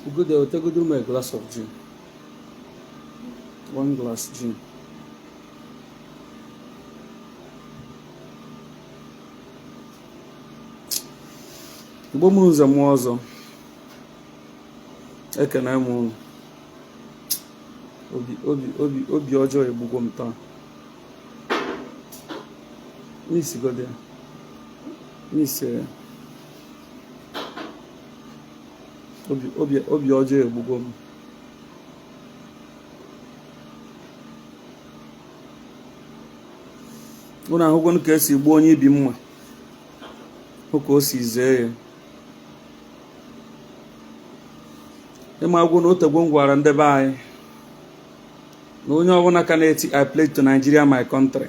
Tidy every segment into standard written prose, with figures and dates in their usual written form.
Ugo there, wetegodoro m a glass of gin. One glass gin. Igbo mụrụ nze mụọ ọzọ, ekene m unu. Obi obi obi obi ọjọọ egbugo m taa. Mixigodi ya. Mix ya. Obi obi obi ọjọọ egbugo m. Unu ahụgonu ka esi gbuo onye ibi mma, hụ ka o si zee ya. Ịma agwụ na otegwo m gwara ndị be anyị na onye ọbụla ka na-eti "I pledge to Nigeria, my country",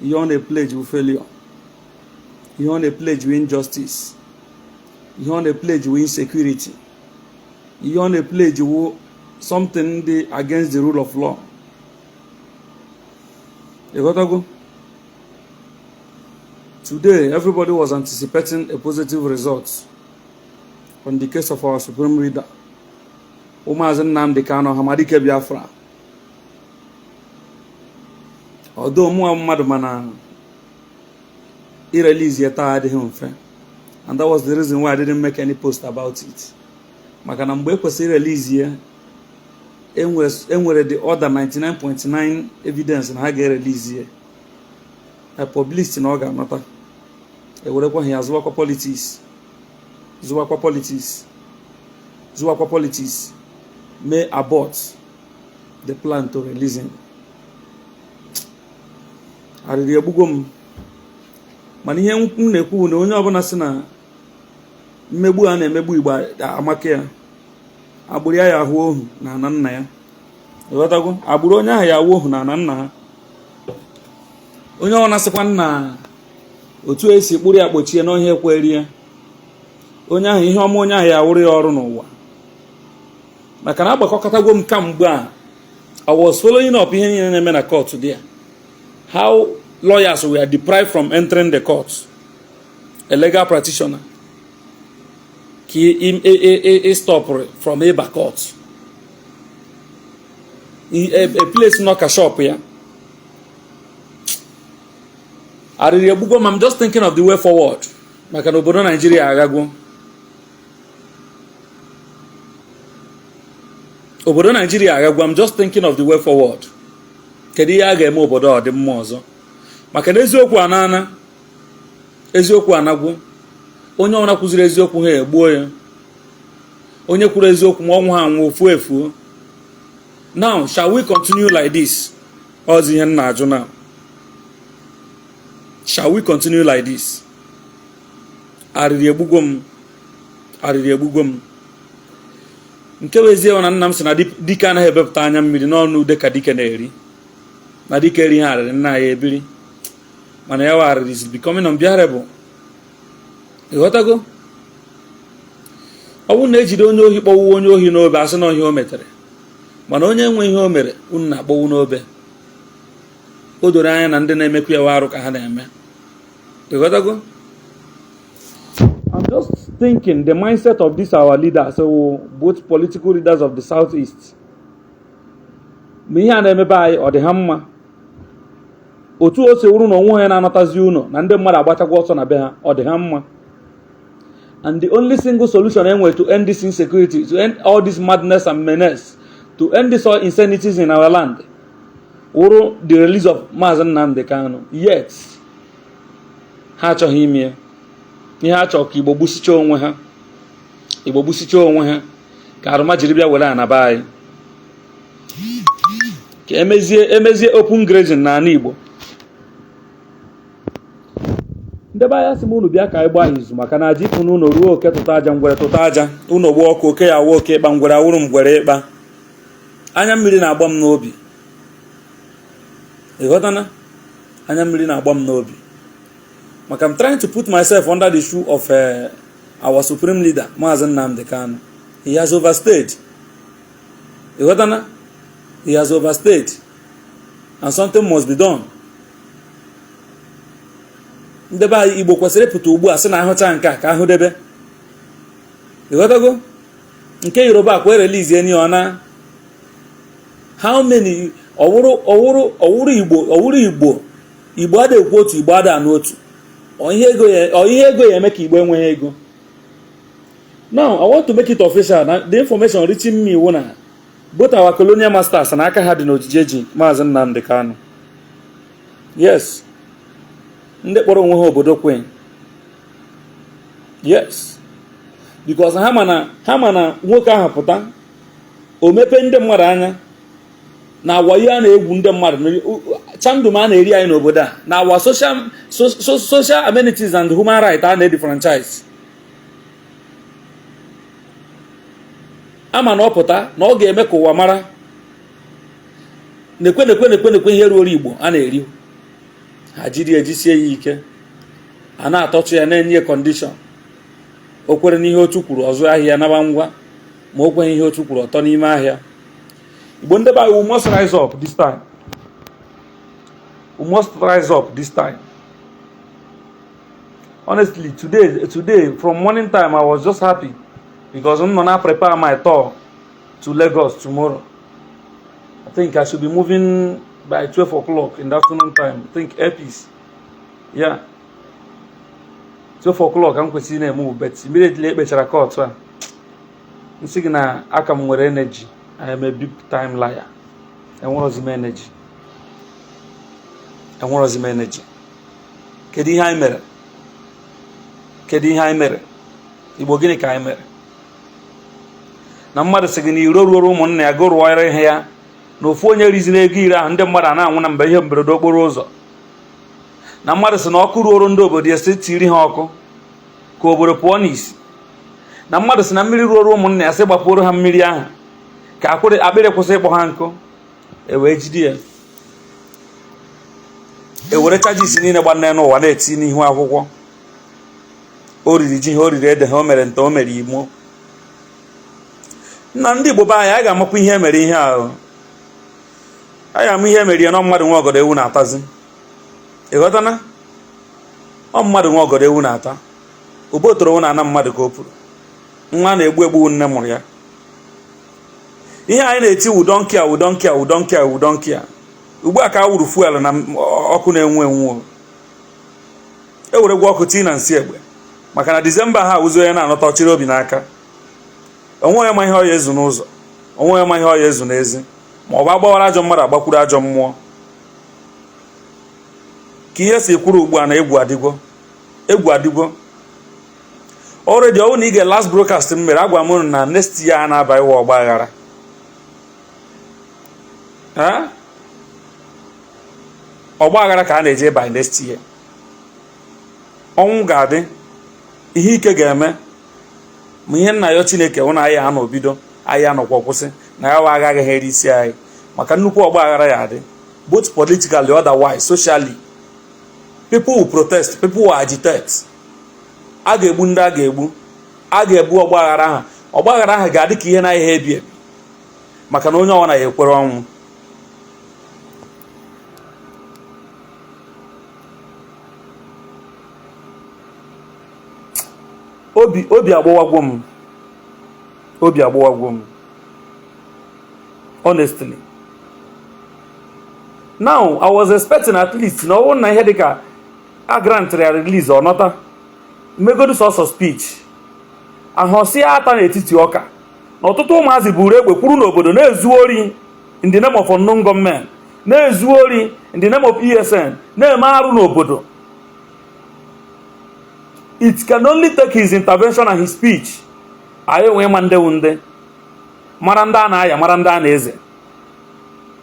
ihe ọ na-epledge bụ failure, ihe ọ na-epledge bụ injustice, ihe ọ na-epledge bụ insecurity, ihe ọ na-epledge bụ something dị against the rule of law. Ịghọtago? Today everybody was anticipating a positive result on the case of our supreme leader, Maazị Nnamdi Kanu, Hamadike Biafra. Although mụnwa mmadụ, mana irelease ya taa adịghị mfe, and that was the reason why I didn't make any post about it, maka na mgbe e kwesịrị irelease ya, enwere the other 99.9 evidence na ha ga-erelease ya. I published na ọ ga-anata, ewerekwa ha ya zụwakwa politics, zụwakwa politics, zụwakwa politics, may abort the plan to release him. Arịrị egbugo m, mana ihe m na-ekwu na onye ọbụla sị na mmegbu a na-emegbu Igbo amaka ya, agbụrụ ya ya ahụ ohu na ana nna ya. Ịghọtago? Agbụrụ onye ahụ ya awụ ohu na ana nna ha. Onye ọbụla sịkwa nna otu esi kpụrụ ya kpochie n'ọhịa ekweri ya, onye ahụ ihe ọma onye ahụ ya awụrụ ya ọrụ n'ụwa, maka na agbakọkọtago m kamgbe a. I was following up ihe niile na-eme na court there, how lawyers were deprived from entering the court. A legal practitioner ka ị stop from ịba court, a place nọ ka shop ya. Arịrị egbugo m. I'm just thinking of the way forward, maka na obodo Naijiria agagwo, obodo Naijiria agagwo. I'm just thinking of the way forward. Kedu ihe a ga-eme obodo ọ dị mma ọzọ? Maka na eziokwu anana, eziokwu anagwo. Onye ọbụla kwuziri eziokwu, ha egbuo ya. Onye kwuru eziokwu ma ọnwụ ha anwụ ofu efuo. Now, shall we continue like this? Ọzọ ihe m na-ajụ now, shall we continue like this? Arịrị egbugo m, arịrị egbugo m. Nke bụ ezie na nna m sị na dike anaghị ebepụta anya mmiri n'ọnụ ude ka dike na-eri, na dike eri ha arịrị nna ya ebiri, mana ya wa arịrị is becoming unbearable. Ịghọtago? Ọ bụrụ na ejide onye ohi, kpọwuo onye ohi n'obe, asị na ọhịa o metere, mana onye nwe ihe o mere unu na-akpọwu n'obe, o doro anya na ndị na-emekwa ya arụ ka ha na-eme. Ịghọtago? I'm just thinking the mindset of these our leaders, so both political leaders of the Southeast, ma ihe a na-emebe anyị, ọ dị ha mma? Otu o si wụrụ na onwe ha na-anọtazi ụlọ na ndị mmadụ agbachakwa ọsọ na be ha, ọ dị ha mma? And the only single solution enwere to end this insecurity, to end all this madness and menace, to end this all insanities in our land, wụrụ the release of Maazị Nnamdi Kanu. Yet ha achọghị ime ya. Ihe ha chọrọ ka Igbo gbusicha onwe ha, Igbo gbusicha onwe ha, ka arụma jiri bịa were anaba anyị, ka emezie emezie open grazing n'ala Igbo. Ndị be anya sị m unu bịa ka anyị gbaa izu, maka na aja ịpụ n'ụlọ ruo oke tụta aja, ngwere tụta aja, ụlọ gbuo ọkụ, oke ya awụ oke ịkpa, ngwere awụrụ ngwere ịkpa. Anya mmiri na-agba m n'obi. Ịghọtana? Anya mmiri na-agba m n'obi, maka I'm trying to put myself under the shoe of our supreme leader, Maazị Nnamdi Kanu. He has overstayed. Ịghọtana? He has overstayed and something must be done. Ndị be anyị, Igbo kwesịrị ịpụta ugbu a sị na ahụcha nke a ka ahụ debe. Ịghọtago? Nke Yoruba kwa erelease ni ọ na how many ọwụrụ ọwụrụ ọwụrụ Igbo ọwụrụ Igbo Igbo ada ekwu otu Igbo ada anụ otu ọ ihe ego ya ọ ihe ego ya eme ka Igbo enweghị ego. Now I want to make it official na the information reaching me wụ na both our colonial masters na aka ha dị n'ojiji eji Maazị Nnamdi Kanu. Yes, ndị kpọrọ onwe ha obodo queen. Yes, because ha ma na ha ma na nwoke ahụ pụta o mepee ndị mmadụ anya na wayo a na-egwu ndị mmadụ chandum a na-eri anyị n'obodo a na our social amenities and human right a na-edifranchise. Ama na ọ pụta na ọ ga-eme ka ụwa mara nekwe nekwe nekwe nekwe ihe ruoro Igbo a na-eri ha jiri ejisie ya ike a na-atọchụ ya na-enye condition o kwere n'ihe otu kwuru ọ zụọ ahịa naba ngwa ma o kweghị ihe otu kwuru ọtọ n'ime ahịa. Igbo ndị be anyị, we must rise up this time. We must rise up this time. Honestly, today from morning time I was just happy because m nọ na prepare my tour to Lagos tomorrow. I think I should be moving by 12 o'clock in the afternoon time. I think Air Peace. Yeah. 12 o'clock m kwesịrị na-eme, but immediately ekpechara court a m sị gị na aka m nwere energy. I am a big time liar. Enwerozi m energy. Enwerozi m energy. Kedu ihe anyị mere? Kedu ihe anyị mere? Igbo, gịnị ka anyị mere? Na mmadụ sị gị na iro ruoro ụmụnna ya go rụọrọ ihe ya na ofu onye riziri ego ire ahụ ndị mmadụ a na-anwụ na mgbe ihe mberede okporo ụzọ na mmadụ sị na ọkụ ruoro ndị obodo ya sị tiri ha ọkụ ka obodo pụọ n'isi na mmadụ sị na mmiri ruoro ụmụnna ya sị gbapụrụ ha mmiri ahụ ka akpịrị kwụsị ịkpọ ha nkụ e wee jide ya e were charges niile gba n'ụwa na-eti n'ihu akwụkwọ. O riri ji ha, o riri ede ha, o mere nta, o mere imo. Na ndị Igbo be anyị, anyị ga-amakwa ihe mere ihe ahụ, anyị ama ihe mere ya na mmadụ nwe ọgọdọ ewu na-atazi. Ịghọtana? Ọ mmadụ nwe ọgọdọ ewu na-ata obotoro na ana mmadụ ka o pụrụ nwa na-egbu egbu nne mụrụ ya. Ihe anyị na-eti wudonkia wudonkia wudonkia wudonkia ugbu a ka a wuru fuel na ọkụ na-enwu enwu e were gwa ọkụ tii na nsị egbe maka na Disemba ha awụzi onye na-anọta ọchịrị obi n'aka onwe onye ma ihe ọ ya ezu n'ụzọ onwe onye ma ihe ọ ya ezu n'ezi ma ọ bụ agbawara ajọ mmadụ agbakwuru ajọ mmụọ ka ihe si kwuru ugbu a na egwu adịgwo egwu adịgwo already. Ọ bụrụ na ị ga last broadcast m mere, agwa m unu na next year a na-aba iwe ọgba aghara. Ọgba aghara ka a na-eje by next year. Ọnwụ ga-adị, ihe ike ga-eme ma ihe nna ya Chineke hụ na anyị anọ bido anyị anọkwa kwụsị na ya wa agaghị eri isi anyị maka nnukwu ọgba aghara ya adị, both politically, otherwise, socially. People will protest, people will agitate. A ga-egbu ndị a ga-egbu, a ga-egbu. Ọgba aghara ahụ, ọgba aghara ahụ ga-adị ka ihe na-ahịa ebi ebi maka na onye ọbụla ya ekwere ọnwụ. Obi agbawagwo m, obi agbawagwo m, honestly. Now I was expecting at least na ọ bụrụ na ihe dịka a grantịrị ya release, ọ nọta megodu sọsọ speech ahụsị ata n'etiti ọka na ọtụtụ ụmụazị buru egbe kwuru n'obodo na-ezu ori in the name of unknown gunmen, na-ezu ori in the name of ESN, na-eme arụ n'obodo. It can only take his intervention and his speech anyị nwee ma ndị ndị mara ndị a na-aya, mara ndị a na-eze.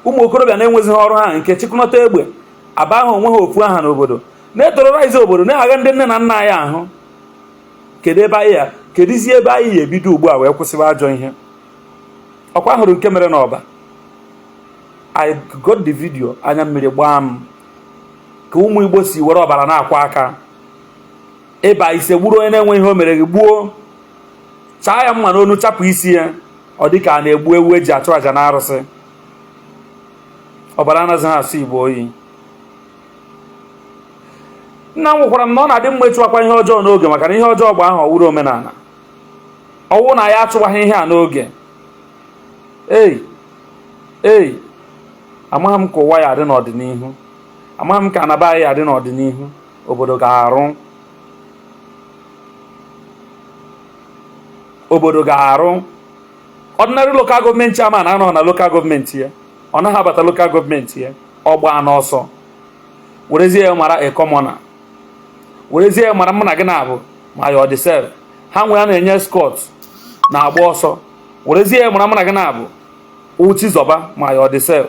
Ụmụ okorobịa na-enwezighị ọrụ ha nke chịkọnọta egbe aba ha onwe ha ofu aha n'obodo na-eterrorize obodo, na-agha ndị nne na nna anyị ahụ. Kedu ebe anyị ya kedụzi ebe anyị ya ebido ugbu a wee kwụsịba ajọ ihe? Ọkwa hụrụ nke mere n'Ọba. I got the video, anya mmiri gbaa m ka ụmụ Igbo si were ọbara na-akwa aka ịba ise gburu onye na-enwe ihe o mere gị, gbuo, chaa ya mma n'onu, chapụ isi ya. Ọ dị ka a na-egbu ewu eji achụ àjà na arụsị. Ọbara anaghị asụ Igbo oyi. Nna m gwakwara m na ọ na-adị mma ịchụwakwa ihe ọjọọ n'oge maka na ihe ọjọọ gba ahụ ọwụrụ omenala. Ọwụ na ya achụwaghị ihe a n'oge, ei ei, amaghị m ka ụwa ya adị n'ọdịnihu, amaghị m ka anaba anyị ya adị n'ọdịnihu. Obodo ga-arụ, obodo ga-arụ. Ordinary local government chairman anọghị na local government ya, ọ naghị abata local government ya, ọ gbaa n'ọsọ. Werezie ya mara a commoner, werezie ya mara mụ na gị na-abụ ma ya ọ dị sef ha nwere a na-enye escort na-agba ọsọ. Werezie ya mara mụ na gị na-abụ Chizọba ma ya ọ dị sef.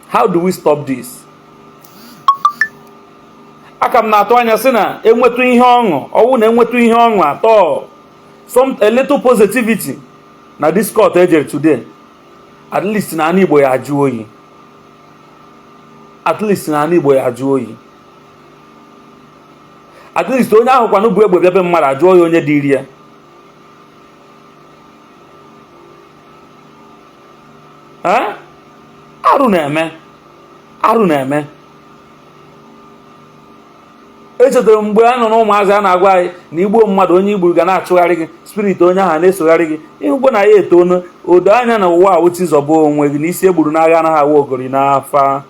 How do we stop this? Aka m na-atụ anya sị na enwetụ ihe ọṅụ, ọwụ na enwetụ ihe ọṅụ atọ, some a little positivity na this court ejere today, at least na ana Igbo ya ajụ oyi, at least na ana Igbo ya ajụ oyi, at least onye ahụ kwanụ bụ egbe bịa be mmadụ, ajụọ ya onye dịrị ya. Arụ na-eme, arụ na-eme. Echetara m mgbe a nọ n'ụmụazị, a na-agwa anyị na igbuo mmadụ, onye igburu ga na-achụgharị gị, spirit onye ahụ na-esogharị gị. Ịhụgbo na ya etonu odo anya na ụwa awụ chizọba onwe gị na isi egburu n'agha anaghị awa ogori n'afa.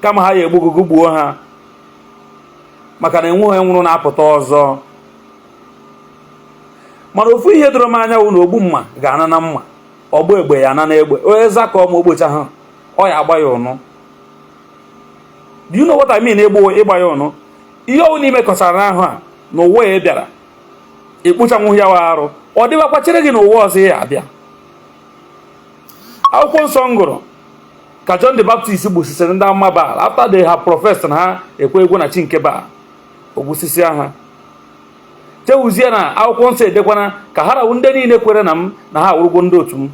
Kama ha ya egbu gị, gbuo ha, maka na enweghị nwụrụ na-apụta ọzọ. Mana ofu ihe doro m anya wụ na ogbu mma ga-ana na mma, ọgba egbe ya ana na egbe. Onye zakọ ma ogbocha ha, ọ ya agba ya ụnụ. Do you know what I mean? Ịgba ịgba ya ụnụ, ihe ọwụ n'ime kọsara ahụ a n'ụwa ya bịara ịkpụchanwụ ya wa arụ, ọ dịbakwa chere gị n'ụwa ọzọ ya abịa. Akwụkwọ nsọ m gụrụ ka John the Baptist gbusisịrị ndị amụma Baal after they have professed na ha ekwe egwu na chi nke Baal, ogbusisia ha, chewuzie na akwụkwọ nsọ edekwana ka ha rawu ndị niile kwere na m na ha awụrụgwo ndị otu m.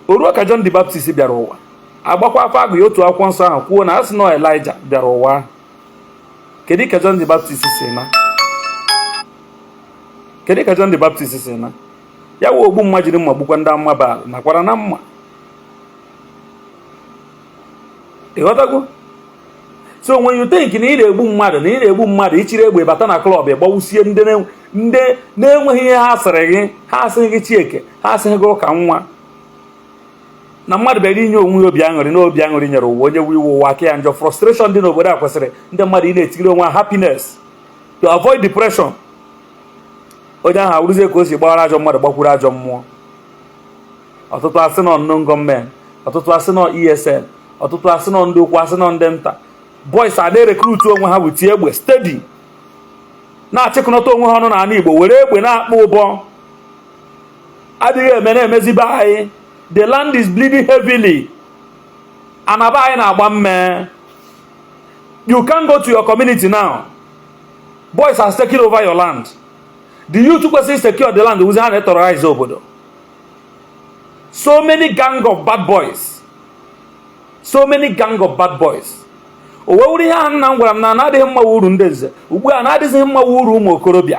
O ruo ka John the Baptist bịara ụwa, agbakwa afọ agụ ya otu akwụkwọ nsọ ahụ kwuo na a sị na Elijah bịara ụwa. Kedu ka John the Baptist si na, kedu ka John the Baptist si na ya wee ogbu mma jiri mma gbukwa ndị amụma Baal nakwara na mma? Ịghọtago? So when you think na ị na-egbu mmadụ, na ị na-egbu mmadụ, ichiri egbe bata na club, gbawusie ndị na-enweghị ihe ha sịrị gị, ha asịghị gị Chieke, ha asịghị gị ụka nwa, na mmadụ bịara inye onwe ya obi aṅụrị, na obi aṅụrị nyere ụwa, onye wu iwe ụwa aka ya njọ. Frustration dị n'obodo a kwesịrị ndị mmadụ ị na-etigiri onwe ha happiness to avoid depression. Onye ahụ awụrụzie ka o si gbara ajọ mmadụ gbakwuru ajọ mmụọ. Ọtụtụ asị nọ unknown gunmen, ọtụtụ asị nọ ESN, ọtụtụ asị nọ ndị ukwu, asị nọ ndị nta. Boys a na-erecruit onwe ha with egbe steady, na-achịkọnọta onwe ha ọnụ n'ala Igbo, were egbe na-akpọ ụbọ adịghị eme na-emezibe anyị. The land is bleeding heavily. Anaba anyị na-agba mme. You can't go to your community now. Boys has taken over your land. The youth kwesịrị secure the land wuzi ha na-eterrorize obodo. So many gang of bad boys, so many gang of bad boys. O wee wuru ihe ahụ nna m gwara m na na-adịghị mma uru ndị nze ugbu a, na-adịghị mma uru ụmụ okorobịa,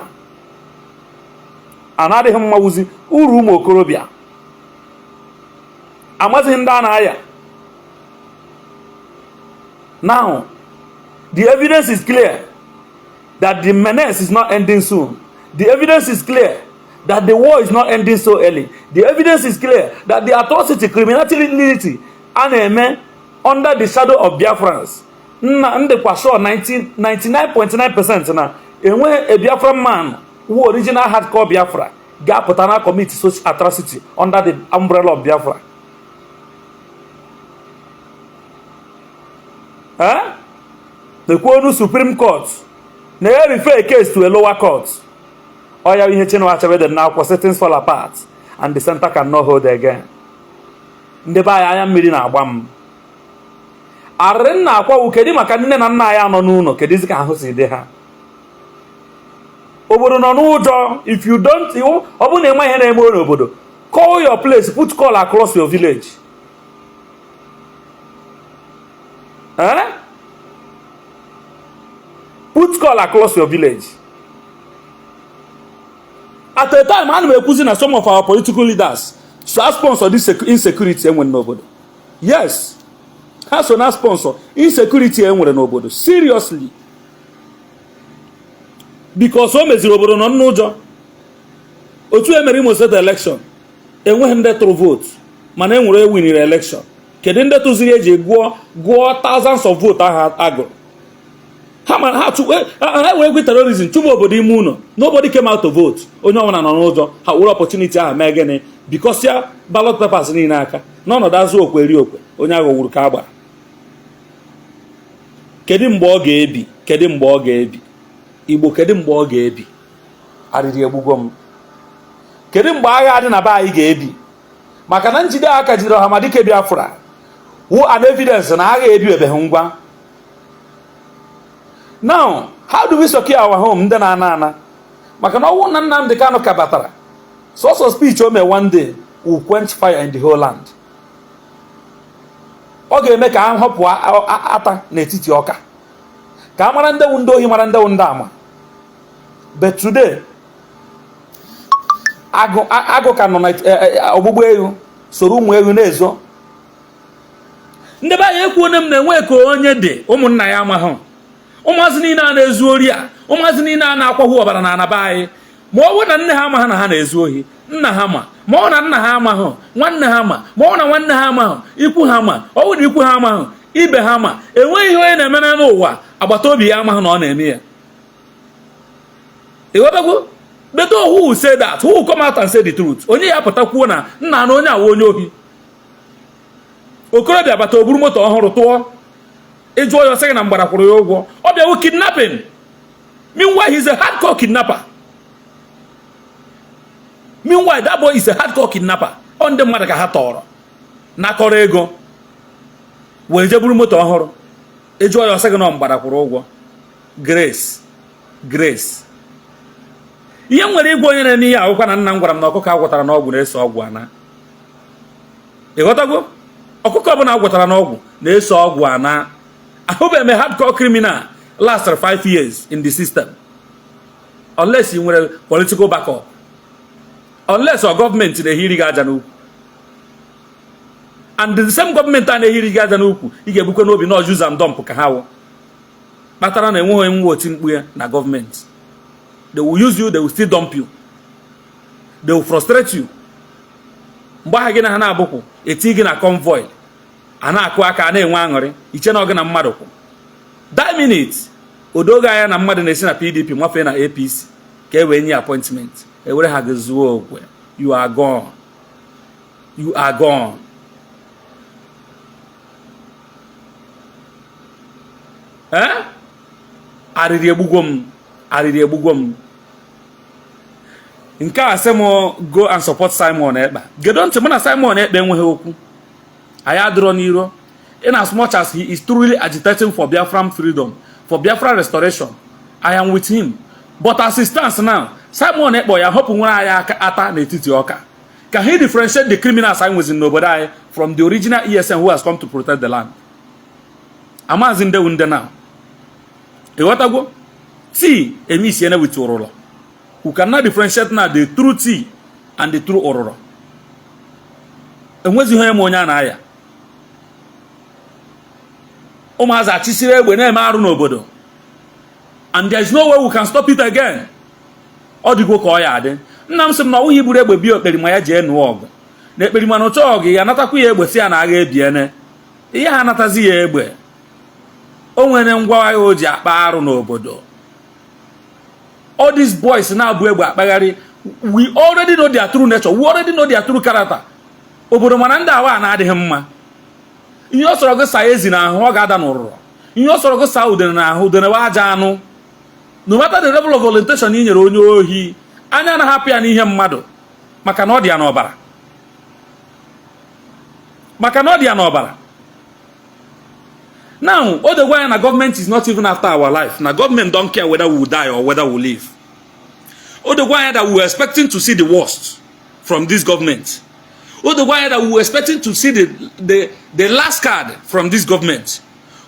a na-adịghị mma wuzi uru ụmụ okorobịa. Amazighị ndị a na-aya. Now the evidence is clear that the menace is not ending soon. The evidence is clear that the war is not ending so early. The evidence is clear that the atrocity, criminality a na-eme under the shadow of Biafrans, nna ndịkwa sure 99.9% na enweghị a Biafran man who original hardcore Biafra ga-apụta na commit such atrocity under the umbrella of Biafra. Eh, na-ekwu Supreme Court na-refer case to a lower court. Ọ ya ihe Chinua Achebe dere n'akwụkwọ sị Things Fall Apart and the center cannot hold again. Ndị be anyị, anya mmiri na-agba m, arịrị nna akwawu. Kedu maka nne na nna anyị anọ n'ụlọ? Kedụzi ka ahụ si dị ha? Obodo nọ n'ụjọ. If you don't, ọ bụrụ na ịma ihe na-eme n'obodo, call your place, put call across your village, eh? Put call across your village. At a time, ana m ekwuzi na some of our political leaders so sponsor this insecurity enwere n'obodo. Yes, ha so na sponsor insecurity enwere n'obodo. Seriously, Because o meziri obodo nọ n'ụjọ. Otu e mere Imo State election, enweghị ndị tụrụ vote, mana e nwere ewiniri election. Kedu ndị tụziri eji gụọ thousands of vote ahụ agụrụ ha? Ma ha ha were egwe terrorism chụba obodo ime ụlọ. Nobody came out to vote. Onye ọbụla nọ n'ụjọ. Ha were opportunity ahụ mee gịnị? Because ya ballot papers niile aka n'ọnọdụ azụ okwe eri okwe, onye aghọgburu ka agbara. Kedu mgbe ọ ga-ebi? Kedu mgbe ọ ga-ebi, Igbo? Kedu mgbe ọ ga-ebi? Arịrị egbugo m. Kedu mgbe agha adị na be anyị ga-ebi? Maka na njide aka jidere Ọhamadike Biafra wụ an evidence na agha ebibeghị. Ngwa, now, how do we secure our home? Ndị na-ana ana maka na ọnwụ na Nnamdi Kanu ka batara, sọsọ speech o mee one day will quench fire in the whole land. Ọ ga-eme ka a họpụ ata n'etiti ọka, ka a mara ndị wu ndị ohi, mara ndị wu ndị ama. But today, agụ ka nọ na ọgbụgbụ ewu, soro ụmụ ewu na-ezo. Ndị be anyị, ekwuone m na enwe ka onye dị ụmụnna ya amaghị. Ụmụazị niile a na-ezu ori a, ụmụazị niile a na-akwahụ ọbara na anaba anyị, ma ọ bụrụ na nne ha amaghị na ha na-ezu ohi, nna ha ma. Ma ọ na nna ha amaghị, nwanne ha ma. Ma ọ na nwanne ha amaghị, ikwu ha ma. Ọ bụrụ na ikwu ha amaghị, ibe ha ma. Enweghị ihe onye na-eme n'ụwa agbata obi ya amaghị na ọ na-eme ya. Ịghọtago? But who will say that? Who will come out and say the truth? Onye ya pụta kwuo na nna na onye awa onye ohi? Okorobịa bata, o buru moto ọhụrụ tụọ, ịjụọ ya, ọsị gị na mgbada kwụrụ ya ụgwọ. Ọ bịawo kidnapping. Meanwhile, he's a hardcore kidnapper. Meanwhile, that boy is a hardcore kidnapper. Ọ ndị mmadụ ka ha tọrọ, nakọrọ ego, wee je buru moto ọhụrụ. Ịjụọ ya, ọsị gị na mgbada kwụrụ ụgwọ. Grace, grace. Ihe m nwere ịgwa onye na-eme ihe akwụkwọ na nna m gwara m na ọkụkọ agwọtara n'ọgwụ na-eso ọgwụ ana. Ịghọtago? Ọkụkọ ọbụla agwọtara n'ọgwụ na-eso ọgwụ ana. Ahụbeghị m a hardcore criminal last 5 years in the system, unless ị nwere political backup, unless ọ gọọmenti na-ehiri gị aja n'ukwu. And the same gọọmenti a na-ehiri gị aja n'ukwu, ị ga-ebukwe n'obi na use and dump ka ha wụ, kpatara na enweghị onye nwe oti mkpu ya na gọọmenti. They will use you, they will still dump you, they will frustrate you. Mgbe aha gị na ha na-abụkwụ eti gị na convoy, a na-akụ aka, a na-enwe aṅụrị, iche na ọgị na mmadụ kwụ. That minute odoge anya na mmadụ na-esi na PDP nwafee na APC ka e wee nye appointment, ewere ha gị zuo okwe. You are gone, you are gone. Eh, arịrị egbugwo m, arịrị egbugwo m. Nke a sị m go and support Simon Ekpa. Gedo ntị, mụ na Simon Ekpa enweghị okwu. Anyị adịrọ n'iro. In as much as he is truly agitating for Biafran freedom, for Biafra restoration, I am with him. But as it stands now, Simon Ekpa ya họpụ nwere anyị aka ata n'etiti ọka, ka he differentiate the criminals anyị nwezi n'obodo anyị from the original ESN who has come to protect the land. Amazi ndewu nde now. Ịghọtagwo? Tea emisiene with ụrụrọ. We cannot differentiate now the true tea and the true ụrụrọ. Enwezighị onye ma onye a na-aya. Ụmụazị achịsiri egbe na-eme arụ n'obodo, and there is no way we can stop it again. Ọ dịgwo ka ọ ya adị. Nna m sị m na ọwụghị iburu egbe bie okperima ya jee nụọ ọgụ na ekperima na ụchọ ọgụ ya natakwa ya egbe, si ya na agha ebiene ihe ha anatazi ya egbe. O nwere ngwa agha o ji akpa arụ n'obodo. All these boys na-abụ egbe akpagharị, we already know their true nature, we already know their true character. Obodo mana ndị awa na-adịghị mma. Ihe ọ sọrọ gị saa ezi n'ahụ, ọ ga-ada n'ụrụrụ. Ihe ọ sọrọ gị saa udene n'ahụ, udene wa aja anụ. No matter the level of orientation i nyere onye ohi, anya na-ahapụ ya n'ihe mmadụ, maka na ọ dị ya n'ọbara, maka na ọ dị ya n'ọbara. Now, o dogwa anya na government is not even after our life, na government don't care whether we will die or whether we live. O dogwa anya that we were expecting to see the worst from this government. O dogwa anya that we were expecting to see the last card from this government.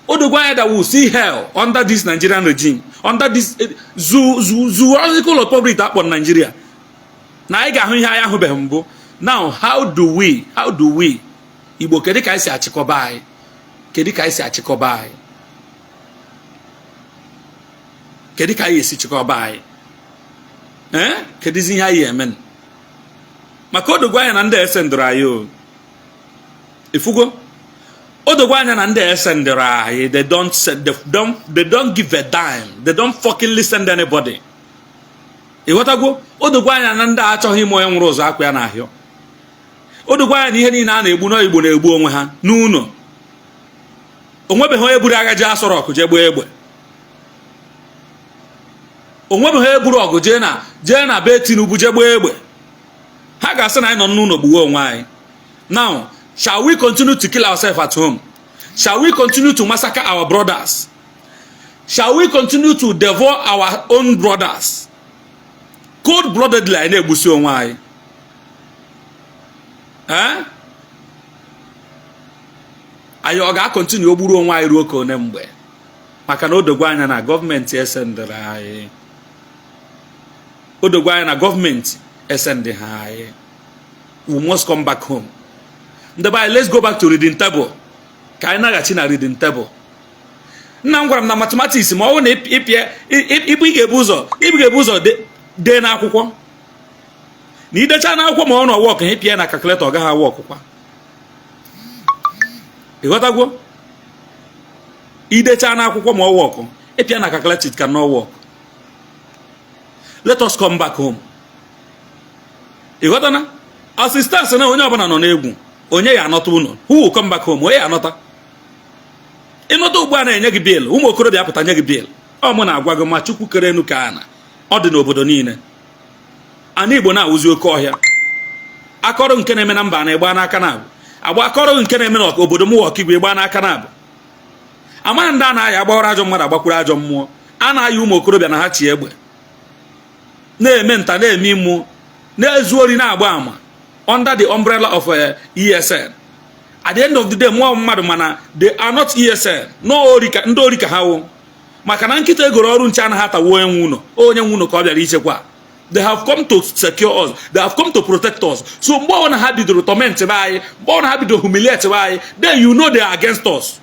O dogwa anya that we will see hell under this Nigerian regime, under this zoological republic akpọ Nigeria, na anyị ga-ahụ ihe anyị ahụbeghị mbụ. Now, how do we, Igbo, kedu ka anyị si achịkọba anyị? Kedu ka anyị si achịkọba anyị? Kedu ka anyị esi chịkọba anyị? Ee, kedụzi ihe anyị eme? Maka odogwu anya na ndị esendụrụ anyị o. Ifugo, odogwu anya na ndị esendụrụ anyị. They don't give a dime. They don't fucking listen to anybody. Ịghọtagwo? Odogwu anya na ndị achọghị ime onye nwụrụ ụzọ akwa ya n'ahịa. Odogwu anya na ihe niile a na-egbu n'Igbo na-egbu onwe ha n'ụlọ. Onwebeghị onye buru agha jee asọrọ ọkụ jee gbaa egbe. Onwebeghị onye buru ọgụ jee na be Tinubu jee gbaa egbe. Ha ga-asị na anyị nọ n'ụlọ gbuwe onwe anyị. Now, shall we continue to kill ourselves at home? Shall we continue to massacre our brothers? Shall we continue to devour our own brothers cold bloodedly? Anyị na-egbusi onwe anyị. Ee, anyị ọ ga-acontinue ogburu onwe anyị ruo ka one mgbe? Maka na odogwu anya na gọọmenti esendịrị anyị. Odogwu anya na gọọmenti esendị ha anyị. We must come back home. Ndị be anyị, let's go back to reading table. Ka anyị naghachi na reading table. Nna m gwara m na mathematics, ma ọ bụrụ na ịpịa ịbụ, ị ga-ebu ụzọ dee n'akwụkwọ. Na idecha n'akwụkwọ, ma ọ na work, ịpịa na calculator, ọ gaghị aworkụkwa. Ịghọtagwo? Idecha n'akwụkwọ ma ọ work, ịpịa na calculator, it cannot work. Let us come back home. Ịghọtana? Assistance na onye ọbụla nọ n'egwu. Onye ya anọta ụlọ? Who will come back home? Onye ya anọta? Ịnọta ugbu a na-enye gị bill. Ụmụ okorobịa apụta nye gị bill. Ọ mụ na-agwa gị, ma Chukwu kere enu ka ana ọ dị n'obodo niile. Ana Igbo na-awụzi oke ọhịa. Akọrọ nke na-eme na mba na-egba n'aka na abụ agba. Akọrọ nke na-eme na obodo m Ọkigwe ịgba n'aka na abụ. Amaghị ndị a na-aya agbawara ajọ mmadụ, agbakwuru ajọ mmụọ. A na-aya ụmụ okorobịa na ha chi egbe na-eme nta, na-eme imụ, na-ezu ori, na-agba ama under the umbrella of ESN. At the end of the day, mmụọ mmadụ, mana they are not ESN. Ndị ori ka ha wụ. Maka na nkịta egoro ọrụ nche anaghị atawo onye nwe ụlọ. Onye nwe ụlọ ka ọ bịara ichekwa. They have come to secure us. They have come to protect us. So mgbe ọbụla ha bidoro torment be anyị, mgbe ọbụla ha bidoro humiliate be anyị, then you know they are against us.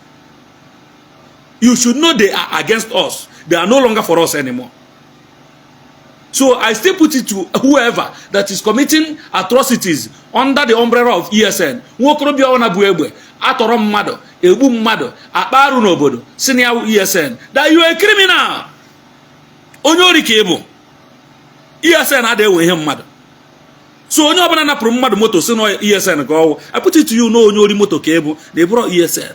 You should know they are against us. They are no longer for us anymore. So I still put it to whoever that is committing atrocities under the umbrella of ESN. Nwa okorobịa ọbụla bụ egbe atọrọ mmadụ, egbu mmadụ, akpa arụ n'obodo, si na ya wụ ESN, that you are a criminal. Onye ori ka ị bụ. ESN adịghị ewe ihe mmadụ. So onye ọbụla napụrụ mmadụ moto si na ESN ka ọwụ, I put it to you na onye ori moto ka ị bụ, na ị bụrụ ESN.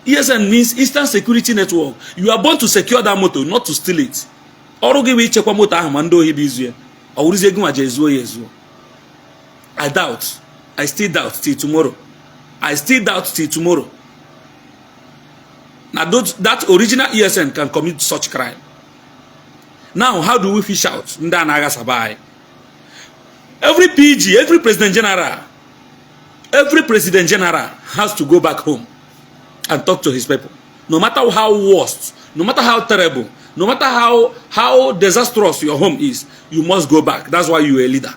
ESN means Eastern Security Network. You are born to secure that motor, not to steal it. Ọrụ gị bụ ichekwa moto ahụ ma ndị ohi bụ izu ya. Ọ wụrụzie gị nwa ji ezuo ya ezuo. I doubt. I still doubt till tomorrow. I still doubt till tomorrow na that original ESN can commit such crime. Now, how do we fish out ndị a na-aghasaba anyị? Every PG, every president general, every president general has to go back home and talk to his people. No matter how worst, no matter how terrible, no matter how disastrous your home is, you must go back. That's why you are a leader.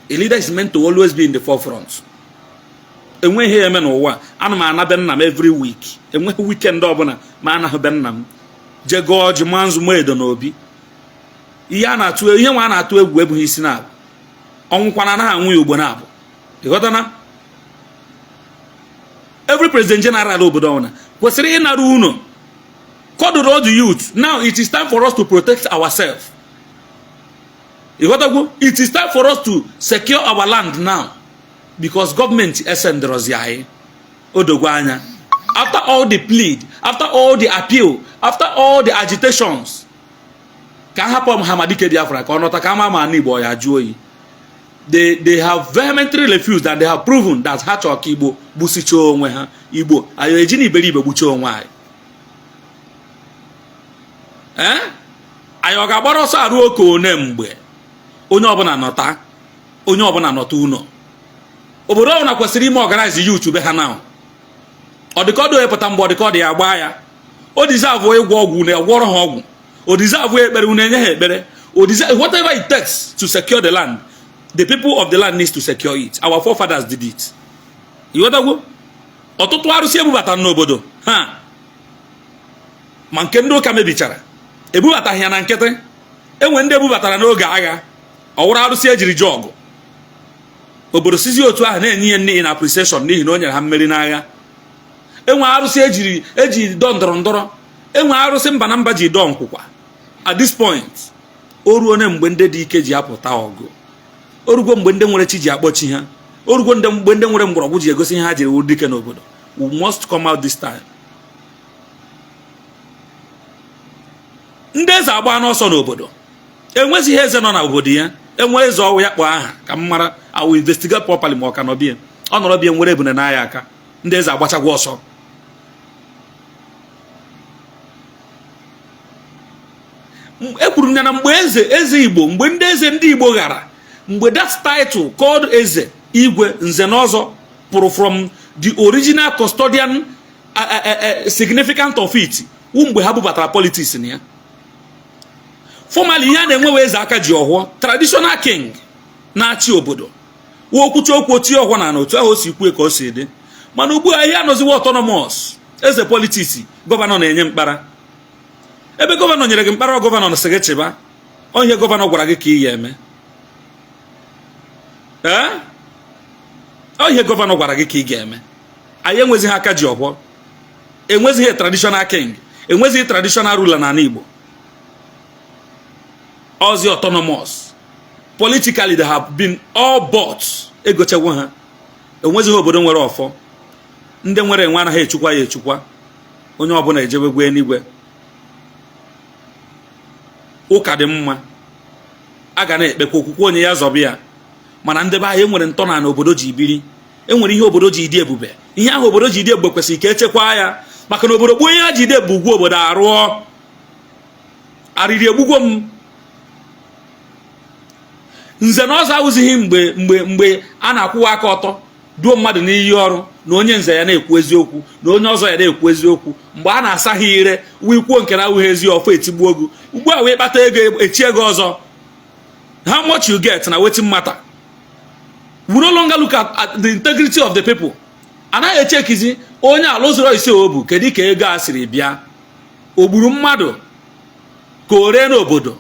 A leader is meant to always be in the forefront. Enweghị ihe eme n'ụwa. Ana m ana be nna m every week. Enweghị weekend ọbụla ma anaghị be nna m jee gọọ ọjị, ma nzu, ma edo n'obi. Ihe a na-atụ, ihe nwa a na-atụ egwu ebughị isi na-abụ ọnwụkwana anaghị anwụ ya ugbo na-abụ. Ịghọtana? Every president general obodo ọbụla kwesịrị ịnara unu kọdụrụ all the youth. Now it is time for us to protect ourselves. Ịghọtagwo? It is time for us to secure our land now, because gọọmenti esendịrọzi anyị. Odogwu anya, after all the plead, after all the appeal, after all the agitations ka hapụ Ọhamadike Biafra ka ọ nọta, ka ama ma ana Igbo ya jụọ oyi, they have vehemently refused and they have proven that ha chọrọ ka Igbo gbusichaa onwe ha. Igbo anyị eji na iberibe gbuchie onwe anyị. Ee, anyị ọ ga-agbara ọsọ arụ oke one mgbe? Onye ọbụla nọta, onye ọbụla nọta ụlọ. Obodo ọbụla kwesịrị ime organize youth be ha now. Ọ dịka ọ dị pụta mgbe ọ dịka ọ dị ya gbaa ya. O deserve ịgwọ ọgwụ na agwọrọ ha ọgwụ. O deserve ekpere, unu enye ha ekpere. O deserve whatever it takes to secure the land. The people of the land needs to secure it. Our forefathers did it. Ịghọtagwo? Ọtụtụ arụsị ebubatara n'obodo ha, ma nke ndị ụka mebichara, ebubataghị ya na nkịtị. Enwe ndị ebubatara n'oge agha, ọ wụrụ arụsị ejiri je ọgụ. Obodo sizi otu ahụ na-enye ihe n'ihi na appreciation, n'ihi na o nyere ha mmeri n'agha. Enwe arụsị ejiri eji dọ ndọrọ ndọrọ, enwe arụsị mba na mba ji dọọ nkwụkwa. At this point, o ruo na mgbe ndị dị ike ji apụta ọgụ, o rugo mgbe ndị nwere chi ji akpọ chi ha, o rugo mgbe ndị nwere mgbọrọgwụ ji egosi ihe ha jiri wuru dike n'obodo. We must come out this time. Ndị eze agba n'ọsọ n'obodo, enwezighị eze nọ n'obodo ya. Enwe eze ọwụ ya kpọọ aha ka m mara. I will investigate properly ma ọ ka nọ bie. Ọ nọrọ bie nwere ebune n'ahịa aka. Ndị eze agbachagwa ọsọ. Ekwuru m ya na mgbe eze eze Igbo, mgbe ndị eze ndị Igbo ghara, mgbe that title called eze, igwe, nze na ọzọ pụrụ from the original custodian significant of it, wụ mgbe ha bubatara politics na ya. Formally, ihe a na-enwewe eze aka ji ọhụọ, traditional king na-achị obodo, wụ o kwucha okwu, tie ọhụọ na otu ahụ o si kwue ka o si dị. Mana ugbu a ihe anọziwa autonomous, eze politics, gọvanọ na-enye mkpara. Ebe gọvanọ nyere gị mkpara, gọvanọ sị gị chịba, ihe gọvanọ gwara gị ka ị ya eme. Ee, ihe gọvanọ gwara gị ka ị ga-eme. Anyị enwezighị aka ji ọhụọ, enwezighị traditional king, enwezighị traditional ruler n'ala Igbo. Ozi autonomous politically, they have been all bought, egochegwo ha. Enwezighị obodo nwere ọfọ. Ndị nwere enwe anaghị echukwa ya echukwa. Onye ọbụla ejewegwa eluigwe. Ụka dị mma, a ga na-ekpekwa okwukwe onye ya zọba ya. Mana ndị be anyị, enwere ntọala obodo ji biri, enwere ihe obodo ji dị ebube. Ihe ahụ obodo ji dị ebube kwesịrị ka echekwaa ya, maka na obodo gbuo ihe ha ji dị ebube, ugwu obodo arụọ arịrị egbugwo m. Nze na ọzọ awụzighị mgbe mgbe mgbe a na-akwụwa aka ọtọ duo mmadụ n'iyi ọrụ, na onye nze ya na-ekwu eziokwu, na onye ọzọ ya na-ekwu eziokwu. Mgbe a na-asa ha ire, wee kwuo nke na awụghị ezi ọfọ, etigbuo gị. Ugbu a wee kpata ego, echie gị ọzọ. How much you get na wetin matter. We no longer look at the integrity of the people. Anaghị echekizi onye ala ụzọrọ ise o bu, kedu ka ego a siri bịa, o gburu mmadụ ka o ree n'obodo,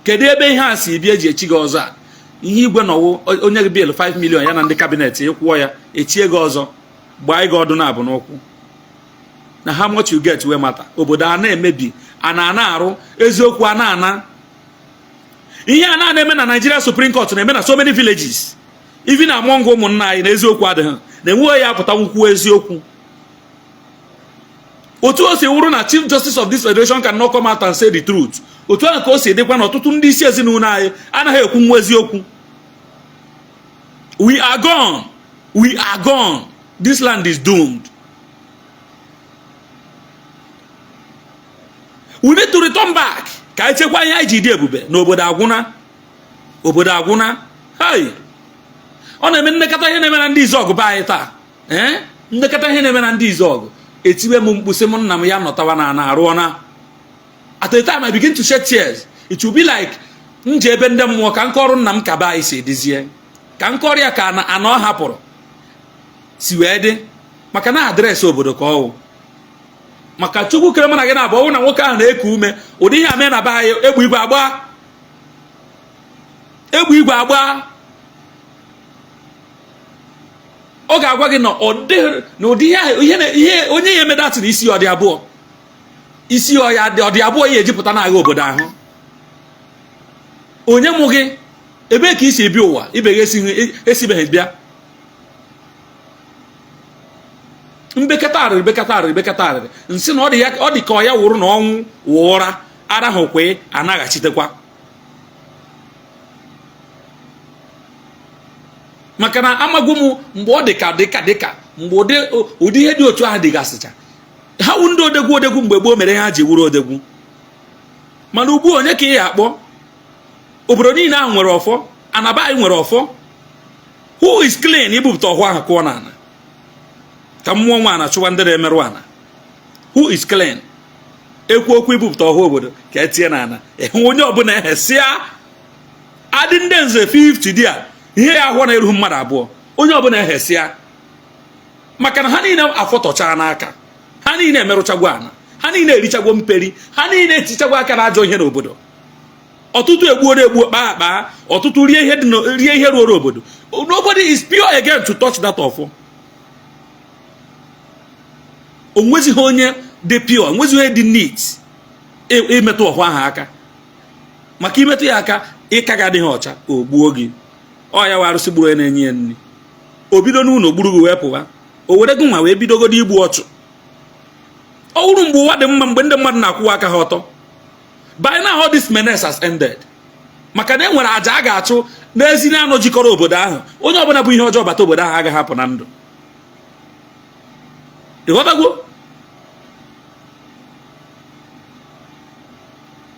kedu ebe ihe a si bịa eji echi gị ọzọ a. Ihe igwe nọwụ onye gị bill 5 million ya na ndị cabinet, ịkwụọ ya, echie gị ọzọ, gbaa gị ọdụ na abụ n'ụkwụ. Na how much you get wey matter. Obodo a na-emebi, a na-ana arụ eziokwu, a na-ana ihe a na-eme na Nigeria Supreme Court na-eme na so many villages, even among ụmụnna anyị, na eziokwu adịghị, na enweghị ya apụta nwukwu eziokwu. Otu o si wụrụ na Chief Justice of this federation cannot come out and say the truth, otu ahụ ka o si dịkwa na ọtụtụ ndị isi ezinụlọ anyị anaghị ekwu nwa eziokwu. We are gone, we are gone, this land is doomed. We need to return back ka anyị chekwa ihe anyị ji dị ebube n'obodo. Agwụna, obodo agwụna. Hai, ọ na-eme nnekọta ihe na-eme na ndị Izuọgụ be anyị taa. Ee, nnekọta ihe na-eme na ndị Izuọgụ, etiwe m mkpu sị m nna m ya nọtawa na ana arụọ na. At a time I begin to shed tears. It will be like m ji ebe ndị mmụọ ka nkọrọ nna m ka be anyị si edizie, ka nkọrọ ya ka ana ọ hapụrụ si wee dị, maka na address obodo ka ọwụ. Maka Chukwu kere mụ na gị na-abụ, ọwụ na nwoke ahụ na-eku ume, ụdị ihe a mee na be anyị, egbe igwe agba, egbe igwe agba. Ọ ga-agwa gị na ụdị ihe onye ya emedatị na isi ọ dị abụọ, isi ọ ya ọ dị abụọ ya ejipụta n'agha obodo ahụ. Onye mụ gị, ebee ka i si bịa ụwa? Ibe gị esibeghị bịa. Mbekata arịrị, bekata arịrị, bekata arịrị, nsị na ọ dị ka ọ ya wụrụ na ọnwụ wụ ụra, arahụkwa anaghachitekwa. Maka na amagwo m mgbe ọ dị ka dịka dịka mgbe ụdị ihe dị otu ahụ dịgasịcha, ha wụ ndị odegwu odegwu mgbe gboo mere ha ji wuru odegwu. Mana ugbu onye ka ị ya akpọ? Obodo niile ahụ nwere ọfọ, anaba anyị nwere ọfọ. Who is clean ibupụta ọhụ ahụ kụọ n'ala ka mmụọ nwa ana chụwa ndị na-emerụ ana? Who is clean ekwu okwu ibupụta ọhụ obodo ka etinye n'ala, ịhụ onye ọbụla ehesịa adị ndị nze 50 dị a ihe ya ahụ na-erughị mmadụ abụọ, onye ọbụla ehesịa, maka na ha niile afọtọchaa n'aka, ha niile emerụchagwo ana, ha niile erichagwo mperi, ha niile etichagwo aka na ajọ ihe n'obodo. Ọtụtụ egbuoro egbuo, kpaa akpa, ọtụtụ rie ihe dị rie ihe ruoro obodo. Nobody is pure again to touch that ọfọ. O nwezighị onye dị pure, onwezighị onye dị neat imetụ ọfọ ahụ aka, maka imetụ ya aka, ịka gị adịghị ọcha, o gbuo gị. Ọ ya wa arụsị gburu onye na-enye ya nri. O bido n'ụlọ gburu gị wee pụwa, o were gị nwa wee bidogodo igbu ọchụ. Ọ wụrụ mgbe ụwa dị mma, mgbe ndị mmadụ na-akwụwa aka ha ọtọ, by now all this menace has ended, maka na e nwere àjà a ga-achụ n'ezi na-anọ jikọrọ obodo ahụ. Onye ọbụla bụ ihe ọjọọ bata obodo ahụ agaghị apụ na ndụ. Ịghọtagwo?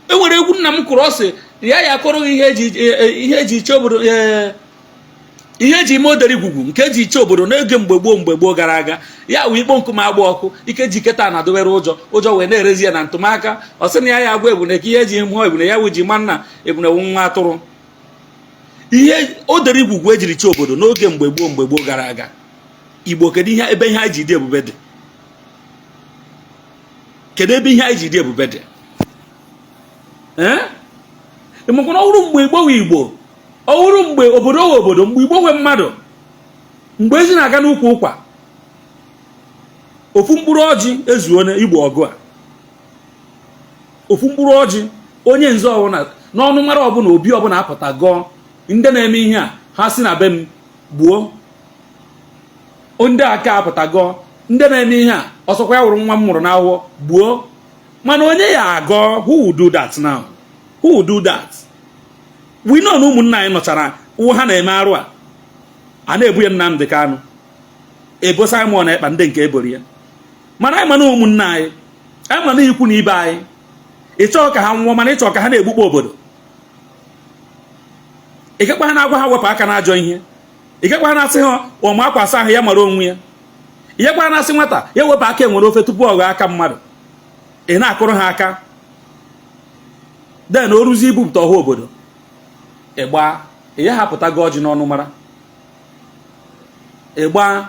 E nwere egwu nna m kụrụ, ọ sị ya ya akọrọ gị ihe eji ihe eji iche obodo, ihe eji ime odere igwugwu nke eji iche obodo n'oge mgbe gboo, mgbe gboo gara aga. Ya wụ ikpo nkume agba ọkụ ike ji keta na dowere ụjọ, ụjọ wee na-erezi ya na ntụmaka. Ọ sị na ya ya agwa ebune ka ihe eji mụọ ebune ya wụ ji ma nna ebune wụ nwa atụrụ. Ihe odere igwugwu ejiri chee obodo n'oge mgbe gboo, mgbe gboo gara aga. Igbo, kedu ihe ebe ihe anyị ji dị ebube dị? Kedu ebe ihe anyị ji dị ebube dị? Ee, ịmakwana ọ wụrụ mgbe Igbo nwe Igbo, ọ wụrụ mgbe obodo nwe obodo, mgbe Igbo nwe mmadụ, mgbe ezi na-aga n'ukwu ụkwa, ofu mkpụrụ ọjị ezuo igbo ọgụ a. Ofu mkpụrụ ọjị, onye nze ọbụla n'ọnụ mara ọbụla, obi ọbụla apụta gọọ ndị na-eme ihe a, ha si na be m gbuo ndị aka, apụta gọọ ndị na-eme ihe a, ọsọkwa ya wụrụ nwa m mụrụ n'ahụhụ, gbuo. Mana onye ya agọ? Who will do that now? Who will do that? We know na ụmụnna anyị nọchara wụ ha na-eme arụ a, a na-ebu ya Nnamdi Kanu, ebo Simon Ekpa, ndị nke eboro ya. Mana anyị mana ụmụnna anyị, anyị mana ikwu na ibe anyị. Ị chọọ ka ha nwụọ, mana ị chọọ ka ha na-egbukpọ obodo. Ị gakwa ha na-agwa ha wepụ aka n'ajọ ihe. Ị gakwa ha na-asị ha ọma akwa asa ahụ ya mara onwe ya. Ị gakwa ha na-asị nwata ya wepụ aka enwere ofe tupu ọ ghọọ aka mmadụ. Ị na-akụrụ ha aka, then o ruzie ibupụta ọha obodo, ịgba ya hapụta gị ọjị n'ọnụ mara ịgba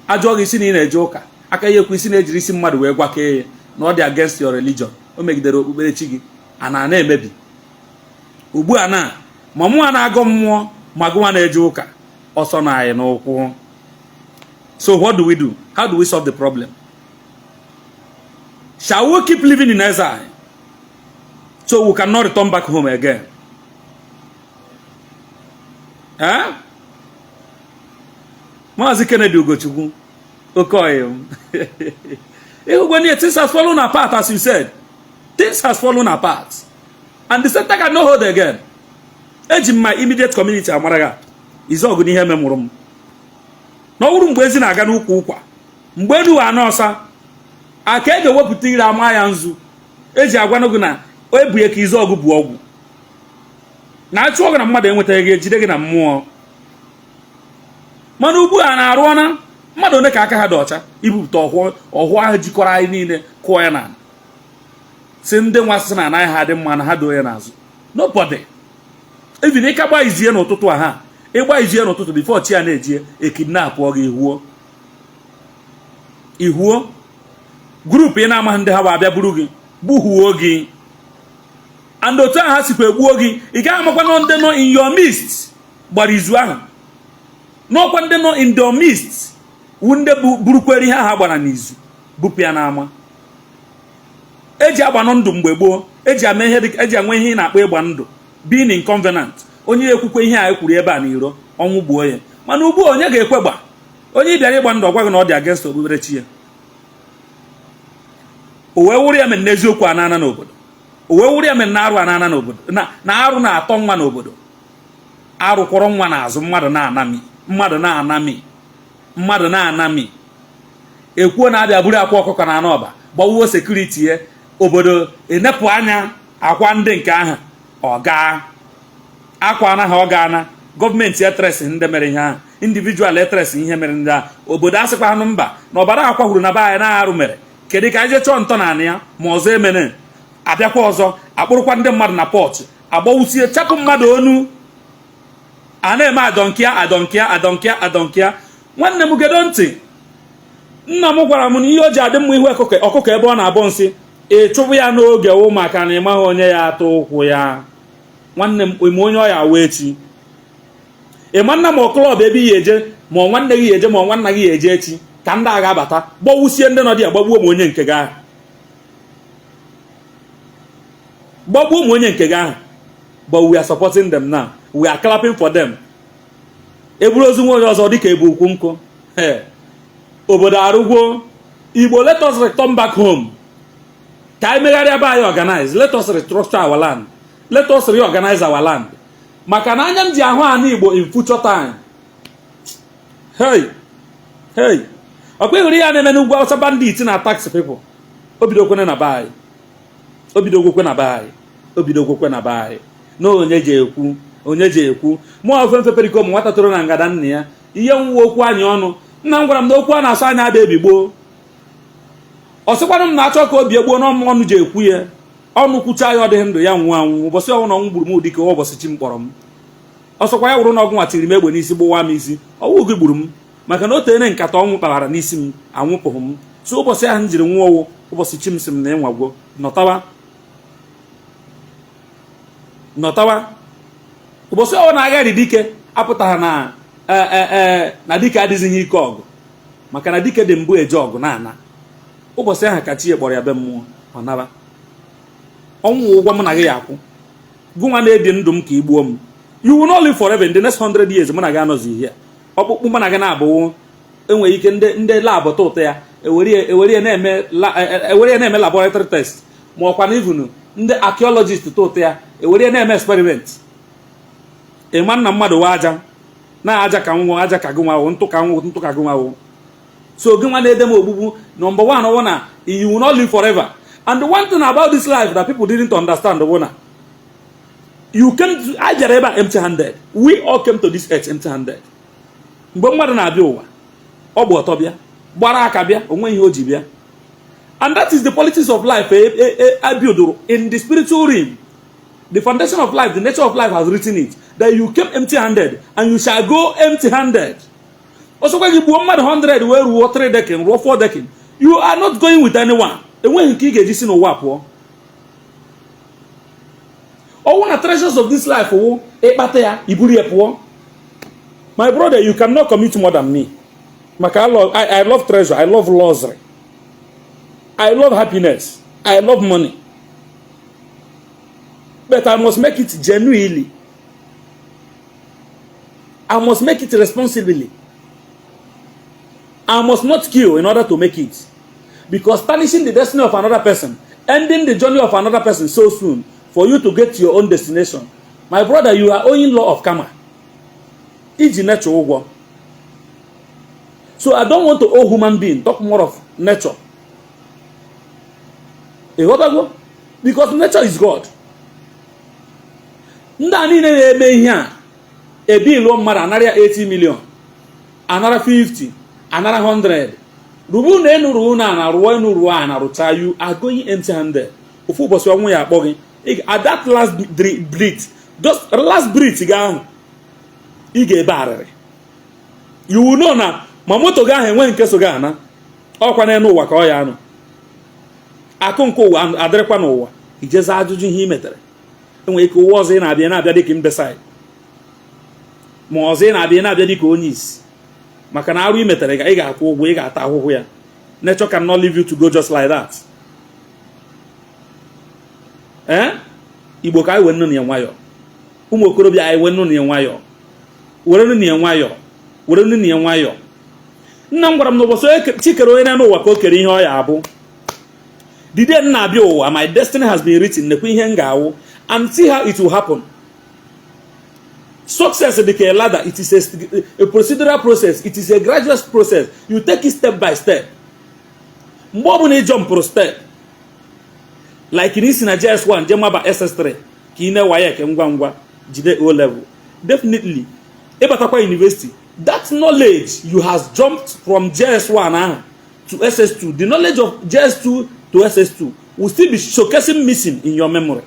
ajụọ gị isi na ị na-eje ụka aka ya ekwu isi na-ejiri isi mmadụ wee gwakee ya na ọ dị against your religion, o megidere okpukperechi gị. A na na-emebi ugbu a na ma mụnwa na-agọ mmụọ, ma gụnwa na-eje ụka, ọsọ na anyị n'ụkwụ. So what do we do? How do we solve the problem? Shall we keep living in exile so we cannot return back home again? Eh? Maazị Kennedy Ugochukwu Okoye, ịhụgwe, things has fallen apart. As you said, things has fallen apart and the center cannot hold again. Eji m my immediate community amara ga Izuogu n'ihe memụrụ m na ọ bụrụ mgbe ezi na-aga n'ukwu ụkwa, mgbe enu anọ ọsa aka e ga-ewepụta ire ama ya nzu eji agwanụ gị na ebunye ka Izuogu bụ ọgwụ na achụọ gị na mmadụ enwetaghị gị, ejide gị na mmụọ. Mana ugbu a na-arụ ọna mmadụ one ka aka ha dị ọcha ibupụta ọhụụ ahụ jikọrọ anyị niile, kụọ ya na si ndị nwa sị na anaghị ha dị mma na ha doo ya n'azụ. Nobody even. Ịka gba izie n'ụtụtụ a, ha ịgba izie n'ụtụtụ before chi ya na-ejie, ekidnapụọ gị, ihuo ihuo group ị na-amaghị ndị ha bụ abịa buru gị, gbuhuo gị. And otu ahụ ha sikwa egbuo gị, ị gaghị amakwa nọ ndị nọ in your midst gbara izu ahụ, n'ọkwa ndị nọ in your midst wu ndị burukwere ihe ahụ ha gbara n'izu bupụ ya n'ama. Eji agbanụ ndụ mgbe gboo, eji ama ihe, eji enwe ihe ị na-akpọ ịgba ndụ, being in covenant. Onye ekwukwe ihe a ekwuru ebe a n'iro, ọnwụ gbuo ya. Mana ugbu a, onye ga-ekwe gba onye ị bịara ịgba ndụ, ọgwa gị na ọ dị against okpukperechi ya. O wee wụrụ ya mere n'eziokwu anana n'obodo, o wee wụrụ ya mere na arụ anana n'obodo, na arụ na-atọ nwa n'obodo, arụ kwọrọ nwa n'azụ. Mmadụ na-anami, mmadụ na-anami, mmadụ na-anami. Ekwuo na-abịa buru akwa ọkụkọ na anụ ọba gbawuo security ya obodo, enepụ anya akwa ndị nke ahụ, ọ gaa akwa anaghị, ọ gaa na gọọmenti etresi ndị mere ihe ahụ, individual etresi ihe mere ndị ahụ. Obodo asịkwa hanụ mba na ọbara akwa huru na be anyị na arụ mere. Kedu ka anyị jee chọọ ntọ na ya ma ọzọ emene abịakwa ọzọ, akpụrụkwa ndị mmadụ na pọt, agbawusie, chapụ mmadụ onu, a na-eme adọnkịa adọnkịa adọnkịa adọnkịa. Nwanne m, gedo ntị. Nna m gwara m na ihe o ji adị mma ihu ọkụkọ ebe ọ na-abọ nsị, ị chụpụ ya n'oge wụ maka na ị maghị onye ya atụ ụkwụ ya. Nwanne m, ime onye ọya awa echi, ịma nna ma ọ club ebe ihe eje, ma ọ nwanne gị ya eje, ma ọ nwanna gị ya eje echi, ka ndị agha bata gbawusie ndị nọ dị ya, gbagbuo m onye nke gị ahụ, gbagbuo m onye nke gị ahụ. But we are supporting them now, we are clapping for them. Eburu ozu nwa onye ọzọ dịka ebu ukwu nkụ. Obodo arụgwo. Igbo, let us return back home, ka anyị megharịa be anyị, organize. Let us restructure our land, let us reorganize our land, maka na anya m ji ahụ ana Igbo in future time, hey hey, ọkwa ịhụrụ ihe a na-eme n'ugwu Awụsa, bandit na tax people, o bidokwene na be anyị, o bidogwokwe na be anyị, o bidogwokwe na be anyị. Na onye ji ekwu, onye ji ekwu mụ ofe mfe perikom, nwata toro na ngada nna ya, ihe nwuwe okwu anyị ọnụ. Nna m gwara m na okwu a na-asọ anya ada ebigbo. Ọ sịkwanụ m na-achọ ka obi egbuo n'ọnụ ọnụ ji ekwu ya, ọnụ kwucha ya, ọ dịghị ndụ ya nwụọ anwụ. Ụbọchị ọnwụ na ọnwụ gburu m, dịka ụbọchị chi m kpọrọ m. Ọsọkwa ya wụrụ na ọgwụ nwa tiri m egbe n'isi, gbụwa m isi, ọwụ gị gburu m, maka na o tere nkata ọnwụ kpawara n'isi m, anwụpụghị m. So ụbọchị ahụ m jiri nwụọ ọwụ ụbọchị chi m sị m na ịnwagwo nọtawa, nọtawa. Ụbọchị ọwụ na-agharị dike apụtaghị na na dike adịzighị ike ọgụ, maka na dike dị mbụ eje ọgụ na-ana. Ụbọchị ahụ ka chi ya kpọrọ ya be mmụọ, ọ naba. Ọnwụ ụgwọ mụ na gị ya akwụ. Gụnwa na-ebi ndụ m ka igbuo m, you will not live forever. In the next 100 years, mụ na gị anọzi ihe ọkpụkpụ mụ na gị na-abụwo. Enwere ike ndị lab ụtọ ya ewere ya na-eme laboratory test, ma ọkwa na even ndị archaeologist tụ ụtọ ya ewere ya na-eme experiment. Ịma nna mmadụ wa aja na aja ka nwụọ, aja ka gị nwawo, ntụ ka nwụ, ntụ ka gị nwawo. So gị nwa na-ede m ogbugbu, number one wụ na you will not live forever. And the one thing about this life that people didn't understand wụ na you came to, I jere ebe a empty handed. We all came to this earth empty handed. Mgbe mmadụ na-abịa ụwa, ọ bụ ọtọ bịa, gbara aka bịa, onwe ihe o ji bịa. And that is the politics of life a build in the spiritual realm. The foundation of life, the nature of life has written it that you came empty handed and you shall go empty handed. Ọsọkwa gị gbuo mmadụ 100 wee ruo 3 decade, ruo 4 decade, you are not going with anyone. Enweghị nke ị ga-eji si n'ụwa pụọ. Ọnwụ na treasures of this life wụ ịkpata ya, iburu ya pụọ. My brother, you cannot commit more than me, maka I love treasure, I love luxury, I love happiness, I love money, but I must make it genuinely, I must make it responsibly. I must not kill in order to make it, because tarnishing the destiny of another person, ending the journey of another person so soon for you to get to your own destination, my brother, you are owing law of karma, iji nature ụgwọ. So I don't want to owe human being, talk more of nature. Ịghọtago? Because nature is God. Ndị a niile na-eme ihe a, ebiluo mmadụ, anara ya 80 million, anara 50, anara 100, rubu na enu, ruo na ana, rụọ enu, ruo ana, rụcha, you are going empty handed. Ofu ụbọchị ọnwụ ya akpọ gị. At that last breath, just last breath gị ahụ, ị ga-ebe arịrị. You will know na ma moto gị ahụ enweghị nke so gị ana. Ọkwa n'elu ụwa ka ọ ya anọ, akụ nke ụwa adịrịkwa n'ụwa. Ijeze ajụjụ ihe ị metere. Enwere ike ụwa ọzọ ị na-abịa, na-abịa dịka imbecile, ma ọzọ ị na-abịa, na-abịa dịka onye isi, maka na arụ ị metere, ị ga-akwụ ụgwọ, ị ga-ata ahụhụ ya. Nature cannot leave you to go just like that. Ee, Igbo, ka anyị wee nụ ya nwayọọ. Ụmụ okorobịa, anyị wee nụ ya nwayọọ, were nụ ya nwayọọ, were nụ ya nwayọọ. Nna m gwara m n'ụbọchị onye chi kere onye n'ụwa ka o kere ihe ọ ya abụ. The day m na-abịa ụwa, my destiny has been written. Nekwa ihe m ga-awụ and see how it will happen. Success dị ka a ladder. It is a procedural process, it is a gradual process. You take it step by step. Mgbe ọbụla ị jumpụrụ step, like na isi na JS1 je maba SS3 ka ị na-ewaye eke ngwa ngwa jide O level, definitely ịbatakwa university, that knowledge you has jumped from JS1 ahụ to SS2, the knowledge of JS2 to SS2 will still be showcasing missing in your memory.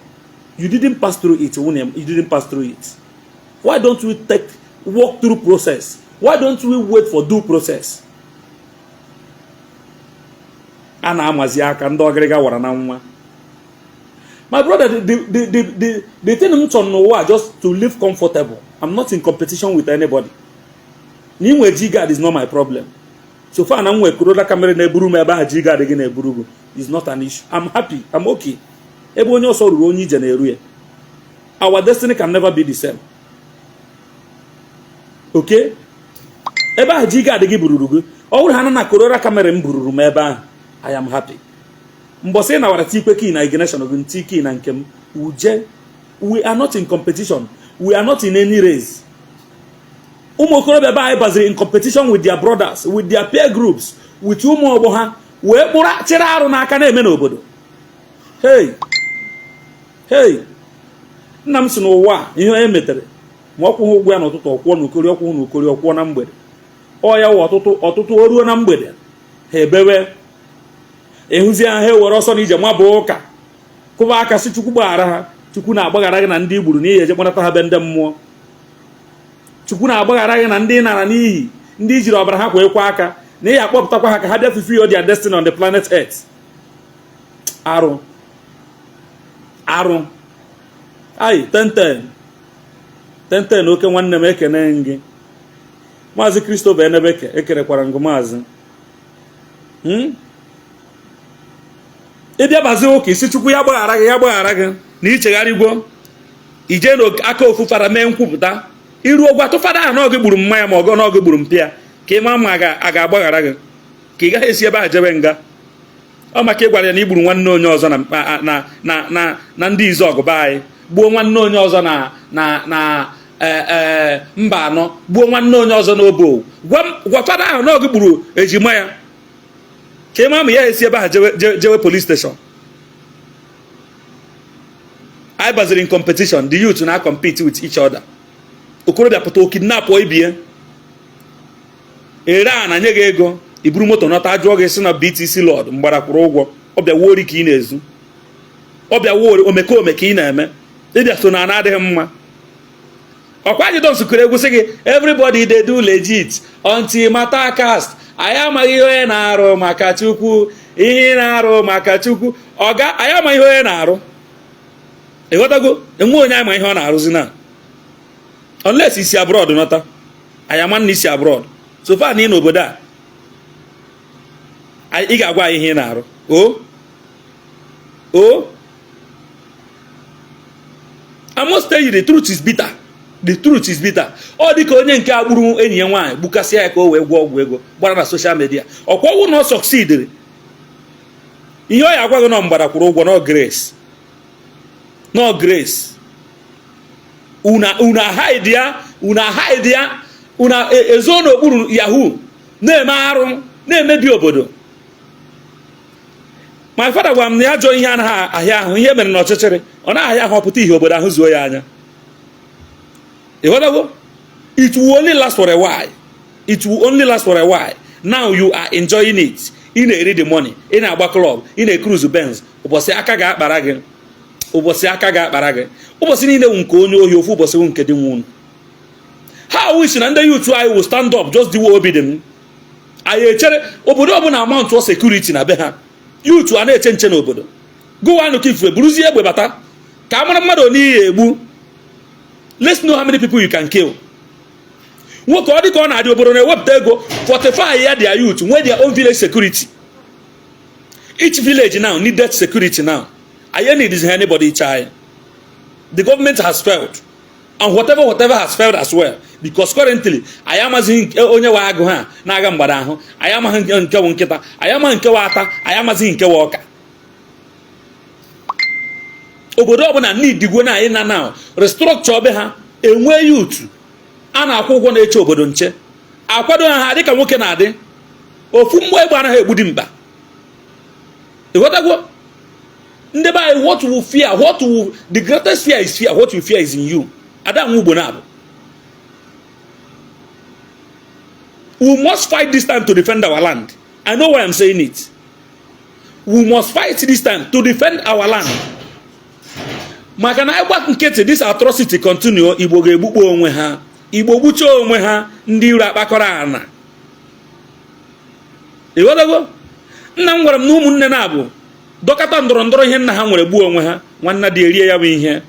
You didn't pass through it. You didn't pass through it. Why don't we take walk through process? Why don't we wait for due process? A na-amazi aka ndị ọgịrịga wara na nwa. My brother, the thing m chọrọ n'ụwa, just to live comfortable. I'm not in competition with anybody. Na inwe G-Guard is not my problem. So far na m nwee Corolla Camry na-eburu m ebe ahụ G-Guard gị na-eburu gị is not an issue. I'm happy, I'm okay. Ebe onye ọsọ ruru, onye ije na-eru ya. Our destiny can never be the same, okay? Ebe ahụ G-Guard gị bururu gị, ọ bụrụ ha na Corolla Camry m bururu m ebe ahụ, I am happy. Mbọsị ị nawara tikwe key na ignition gị, nti key na nke m uje. We are not in competition, we are not in any race. Ụmụ okorobịa be anyị baziri in competition with their brothers, with their peer groups, with ụmụ ọgbọ ha, wee kpụrụ chịrị arụ n'aka na-eme n'obodo. Hey hey, nna m si n'ụwa a, ihe onye metere ma ọ kwụghị ụgwọ ya n'ụtụtụ, ọkwụọ n'okori, ọkwụghị n'okori, ọkwụọ na mgbede. Ọ ya wụ ọtụtụ ọtụtụ o ruo na mgbede, ha ebewe ịhụzie ha, ha ewere ọsọ na ije mabụ ụka, kụba aka, si Chukwu gbaghara ha. Chukwu na-agbaghara gị na ndị gburu n'ihi eje kpọnata ha be ndị mmụọ. Chukwu na-agbaghara gị na ndị nara n'iyi, ndị jiri ọbara ha kwa ekwe aka na ihe akpọpụtakwa ha ka ha bịa fulfill their destiny on the planet Earth. Arụ arụ ayi tenten tenten. Oke nwanne m, ekene gị. Maazị Christopher Enebeke, ekerekwara ngụ. Maazị, Ịbịa bazi ụka, isi Chukwu ya gbaghara gị, ya gbaghara gị na ichegharịgwo, ije n'aka ofu fara mee nkwupụta, iruo gwa fada ahụ na ọ gị gburu mmanya, ma ọgọ na ọ gị gburu mpịa, ka ị maa ma a ga-agbaghara gị, ka ị gaghị esi ebe ahụ jebe nga. Ọ maka ị gwara ya na i gburu nwanne onye ọzọ na ndị izu ọgụba anyị, gbuo nwanne onye ọzọ na mba anọ, gbuo nwanne onye ọzọ n'obo. Gwa fada ahụ na ọ gị gburu ejima ya, ka ị maa ma ya esi ebe ahụ jewe police station. Anyị baziri in competition. The youth na compete with each other. Okorobịa pụta, o kidnap ibie, ere a na nye gị ego, iburu moto nọta, jụọ gị, sị na BTC Lord mgbara kwụrụ ụgwọ. Ọbịa wuo ori ka ị na-ezu, ọbịa wuo omekome ka ị na-eme. Ịbịa so na ana adịghị mma. Ọkwa Jidon kụrụ egwu, sị gị, "Everybody dey do legit until matter cast." Anyị amaghị ihe onye na-arụ maka Chukwu, ihe ị na-arụ maka Chukwu. Ọga, anyị amaghị ihe onye na-arụ. Ịghọtago? Enwe onye ama ihe ọ na-arụzi na unless isi abroad nọta, anyị ama na isi abroad. So far na ị n'obodo a, ị ga-agwa anyị ihe ị na-arụ. O I must tell you, the truth is bitter, the truth is bitter. Ọ dị ka onye nke agburu enyi ya nwaanyị, gbukasịa ya ka o wee gwọọ ọgwụ ego, gbara na social media. Ọkwa ọgwụ na ọ succeediri, ihe ọ ya agwa gị nọ mgbada kwụrụ ụgwọ, no grace, no grace. Una una hide ya, una hide ya, una ezo n'okpuru yahoo na-eme arụ, na-emebi obodo. My father gwara m na ya ajọ ihe anaghị ahịa ahụ. Ihe mere n'ọchịchịrị, ọ naghị ahịa ahụ ọpụta ihe, obodo ahụ zuo ya anya. Ịghọtago? It will only last for a while, it will only last for a while. Now you are enjoying it, ị na-eri the money, ị na-agba club, ị na-ecruise Benz. Ụbọchị aka ga-akpara gị, ụbọchị aka ga-akpara gị. Ụbọchị niile wụ nke onye ohi, ofu ụbọchị wụ nke dị nwunu. Ha wish na ndị youth anyị will stand up just the way obi dị m. Anyị echere obodo ọbụla amount security na be ha, youth a na-eche nche n'obodo. Gụwanụ ka ifufe buruzie egbe bata, ka a mara mmadụ one ihe egbu. Let's know how many people you can kill. Nwoke, ọ dị ka ọ na-adị, obodo na-ewepụta ego fortify ya their youth, nwee their own village security. Each village now needed security. Now anyị need anybody iche anyị. The government has failed and whatever whatever has failed as well, because currently anyị amazighị onye nwe agụ ha na-aga mgbada ahụ, anyị amaghị nke wụ nkịta, anyị amaghị nke wụ ata, anyị amazighị nke wụ ọka. Obodo ọbụla need na anyị na now restructure be ha, enwe youth a na-akwụ ụgwọ na-eche obodo nche, akwado ha, ha dịka nwoke na-adị. Ofu mgbọ egbe anaghị egbu dị mkpa. Ịghọtagwo? Ndị be anyị, what will fear, what will the greatest fear is fear. What you fear is in you. Ada nwa ugbo na-abụ, we must fight this time to defend our land. I know why I'm saying it. We must fight this time to defend our land, maka na ịgba nkịtị, this atrocity continue, Igbo ga-egbukpo onwe ha. Igbo gbuchaa onwe ha, ndị iro akpakọrọ ana. Ịghọtago? Nna m gwara m na ụmụnne na-abụ Dọkata ndọrọ ndọrọ ihe nna ha nwere gbuo onwe ha. Nwanna dị erie ya bụ ihe.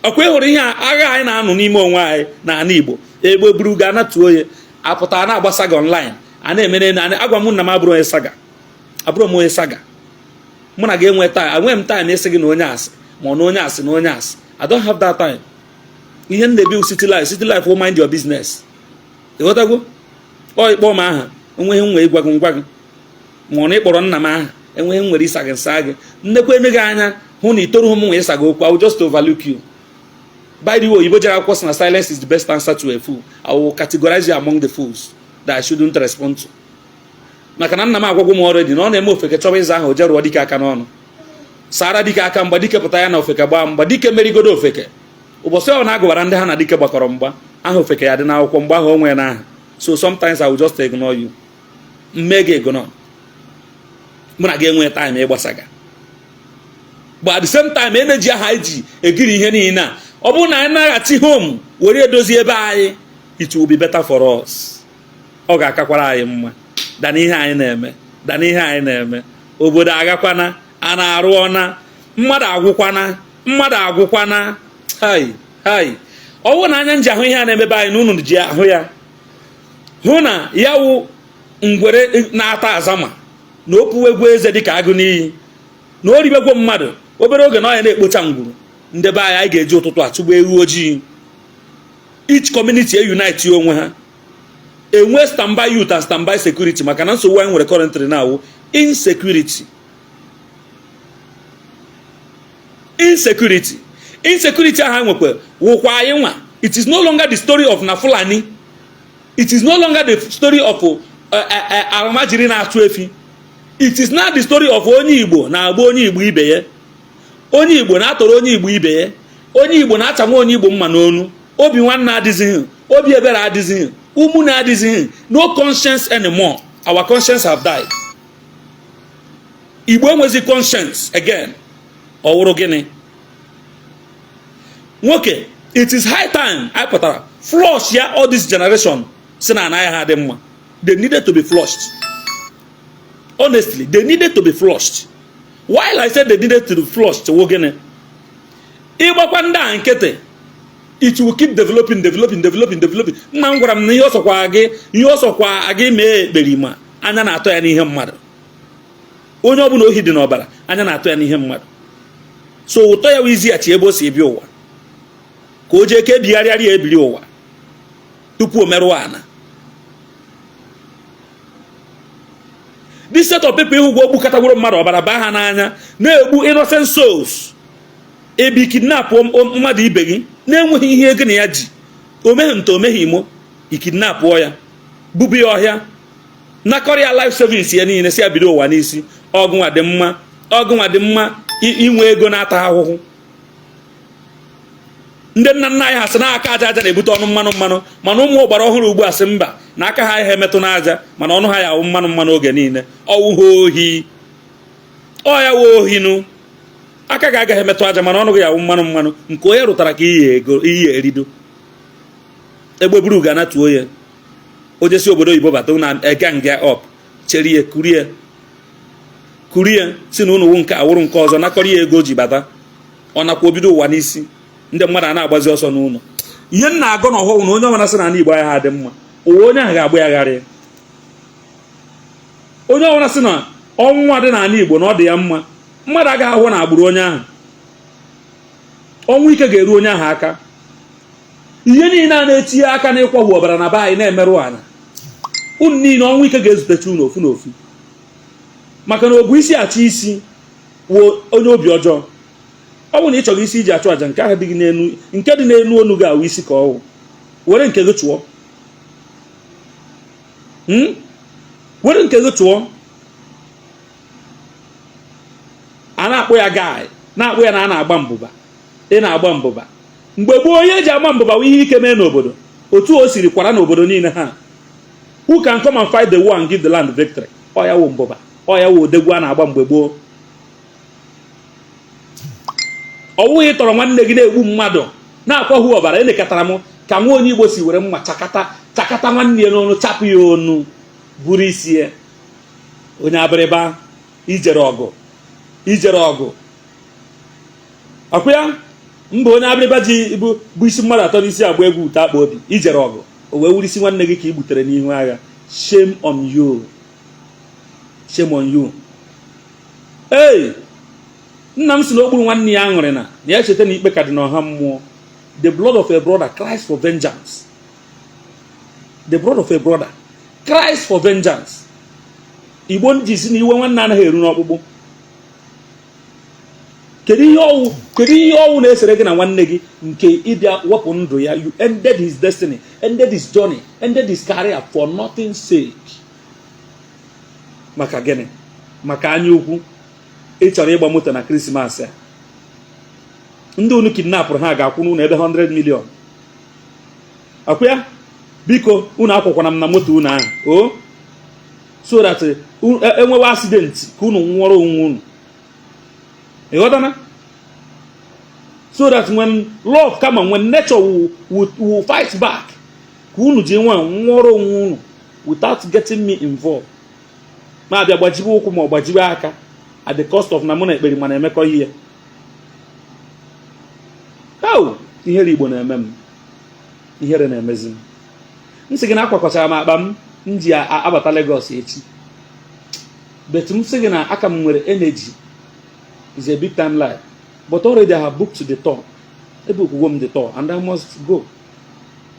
Ọkwa ị hụrụ ihe agha anyị na-anụ n'ime onwe anyị n'ala Igbo, egbe buru ga anatuo ya, apụta na-agba saga online, a na-emere na agwa m nna m abụrụ onye saga, abụrụ m onye saga. Mụ na gị enwe taa, enweghị m time ịsị gị na onye asị ma ọ na onye asị na onye asị. I don't have that time. Ihe m na-ebi city life, city life will mind your business. Ịghọtago? Ọ ịkpọ m aha, enweghị m nwere ịgwa gị, ngwa gị, ma ọ na ịkpọrọ nna m aha, enweghị m nwere ịsa gị, nsa gị. Nnekwa ene gị anya hụ na itorughị m nwee ịsa gị okwu, I will just overlook you. By the way, oyibo jere akwụkwọ sị na silence is the best answer to a fool. I will categorize you among the fools that I shouldn't respond to, maka na nna m agwagwo m already na ọ na-eme ofeke chọba ịza ahụ, o jee rụọ dike aka n'ọnụ, sara dike aka mgba, dike pụta ya na ofeke gbaa mgba, dike merigodo ofeke. Ụbọchị ọ na-agụwara ndị ha na dike gbakọrọ mgba aha ofeke ya dị n'akwụkwọ mgbe ahụ o nwee n'aha. So sometimes I will just ignore you. Mme gị ignore, mụ na gị enwe time ịgbasaga. But at the same time, energy ahụ anyị ji egiri ihe niile a, ọ bụrụ na anyị naghachi home were edozi ebe anyị, it will be better for us. Ọ ga-akakwara anyị mma than ihe anyị na-eme, than ihe anyị na-eme. Obodo agakwana a na-arụ ọna, mmadụ agwụkwana, mmadụ agwụkwana. Hai hai, ọ bụrụ na anya nji ahụ ihe a na-emebe anyị na unu ji ahụ ya, hụ na ya wụ ngwere na-ata azama na opuwegwu eze dịka agụ n'iyi na o ribegwo mmadụ obere oge na ọya na-ekpocha ngwuru. Ndebe anyị, anyị ga-eji ụtụtụ achụgba ewu ojii. Each community unite onwe ha, enwe standby youth and standby security, maka na nsogbu anyị nwere currently now, insecurity, insecurity, insecurity ahụ nwekwa wụkwa anyị nwa. It is no longer the story of na Fulani, it is no longer the story of almajiri na-achụ efi. It is not the story of onye Igbo na-agba onye Igbo ibe ya, onye Igbo na-atọrọ onye Igbo ibe ya, onye Igbo na-achanwa onye Igbo mma n'onu. Obi nwanne adịzighị, obi ebere adịzighị, ụmụnne adịzighị. No conscience anymore. Our conscience have died. Igbo enwezi conscience again. Ọ wụrụ gịnị? Nwoke, it is high time anyị pụtara flush ya. All this generation si na anaghị ha dị mma, they needed to be flushed. Honestly, they needed to be flushed. While I said they needed to be flushed, wụ gịnị? Ịgbakwa ndị a nkịtị, it will keep developing, developing, developing, developing. Nna m gwara m na ihe ọsọkwa gị, ihe ọsọkwa gị mee ekperima, anya na-atọ ya n'ihe mmadụ. Onye ọbụla ohi dị n'ọbara, anya na-atọ ya n'ihe mmadụ. So ụtọ ya wụ izighachi ebe o si ebi ụwa, ka o jee ka ebigharịarị ya ebiri ụwa tupu o merụọ ana. This set of people ịhụ ụgwọ gbukatagworo mmadụ ọbara baa ha n'anya, na-egbu innocent souls, ebi kidnap mmadụ ibe gị na-enweghị ihe ego na ya ji, o meghị nta, o meghị imo, ikidnapụọ ya, bubu ya ọhịa, nakọrọ ya life savings ya niile, si ya bido ụwa n'isi. Ọgụnwa dị mma, ọgụnwa dị mma inwe ego na-ata ahụhụ. Ndị nna nna anyị ha sị na aka aja aja na-ebute ọnụ mmanụ mmanụ, mana ụmụ ọgbara ọhụrụ ugbu a sị mba, na aka ha ihe emetụ n'aja, mana ọnụ ha ya awụ mmanụ mmanụ oge niile. Ọwụ ha ohi, ọ ya wụ ohinu. Aka gị agaghị emetụ aja, mana ọnụ gị ya awụ mmanụ mmanụ. Nke onye rụtara ka iyi ego iyi erido. Egbe buru ga anatuo ya, o jesi obodo oyibo bata na egang up, cherie kurie kurie, si na unu wụ nke awụrụ nke ọzọ, nakọrọ ya ego o ji bata, ọ nakwa obido ụwa n'isi. Ndị mmadụ a na-agbazi ọsọ n'ụlọ. Ihe m na-agọ n'ọhụụ na onye ọbụla sị na ala Igbo anyị adị mma, ụwa onye ahụ ga-agba ya gharị. Onye ọbụla sị na ọnwụ dị n'ala Igbo na ọ dị ya mma, mmadụ agaghị ahụ na agbụrụ onye ahụ, ọnwụ ike ga-eru onye ahụ aka. Ihe niile a na-etinye aka n'ịkwagbu ọbara na be anyị na-emerụ ala unu niile, ọnwụ ike ga-ezutecha unu ofu na ofu, maka na obu isi achọ isi wụ onye obi ọjọọ. Ọ bụ na ị chọrọ isi iji achụ àjà, nke ahụ dị gị n'enu, nke dị n'enu onu gị awụ isi ka ọ wụ. Were nke gị chụọ, were nke gị chụọ. A na-akpọ ya guy, na-akpọ ya na a na-agba mbụba. Ị na-agba mbụba. Mgbe gboo, onye eji agba mbụba bụ ihe ike mee n'obodo, otu o siri kwara n'obodo niile ha, who can come and fight the war and give the land victory. Ọ ya wụ mbụba, ọ ya wụ odegwu a na-agba mgbe gboo. Ọ wụghị tọrọ nwanne gị na-egbu mmadụ, na-akwahụ ọbara. Elekọtara m ka nwa onye Igbo si were mma chakata chakata nwanne ya n'ọnụ, chapụ ya onu, buru isi ya. Onye abịrịba. Ijere ọgụ, ijere ọgụ ọkwa ya mba. Onye abịrịba ji bụ isi mmadụ atọ n'isi agba egwu ute akpa obi. Ijere ọgụ, o wee wuru isi nwanne gị ka ị gbutere n'ihu agha. Shame on you, shame on you. Ee, nna m si na okpuru nwanne ya aṅụrị na ya echeta na ikpe ka dị n'ọha mmụọ. The blood of a brother cries for vengeance. The blood of a brother cries for vengeance. Igbo ji si na iwe nwanne anaghị eru n'ọkpụkpụ. Kedu ihe ọwụ? Kedu ihe ọwụ na-esere gị na nwanne gị nke ịbịa wepụ ndụ ya? You ended his destiny, ended his journey, ended his career for nothing sake. Maka gịnị? Maka anya ukwu. Ị chọrọ ịgba moto na Krismas a. Ndị unu kidnapụrụ ha ga-akwụ n'ụlọ ebe 100 million akwụ ya. Biko, unu akwụkwana m na moto unu ahụ o, so that enwewe accident ka unu nwụọrọ onwe unu. Ịghọtana? So that when love kama when nature will fight back, ka unu ji nwe nwụọrọ onwe unu without getting me involved. Ma abịa gbajibe ụkwụ ma ọ gbajibe aka at the cost of na mụ na ekperi mana emekọ ihe. Oh, ihere Igbo na-eme m, ihere na-emezi m. M sị gị na akwakọchara m akpa m m ji abata Lagos echi, but m sị gị na aka m nwere energy is a big time lie. But already I have booked the tour. Ebe okwugwo m the tour and I must go,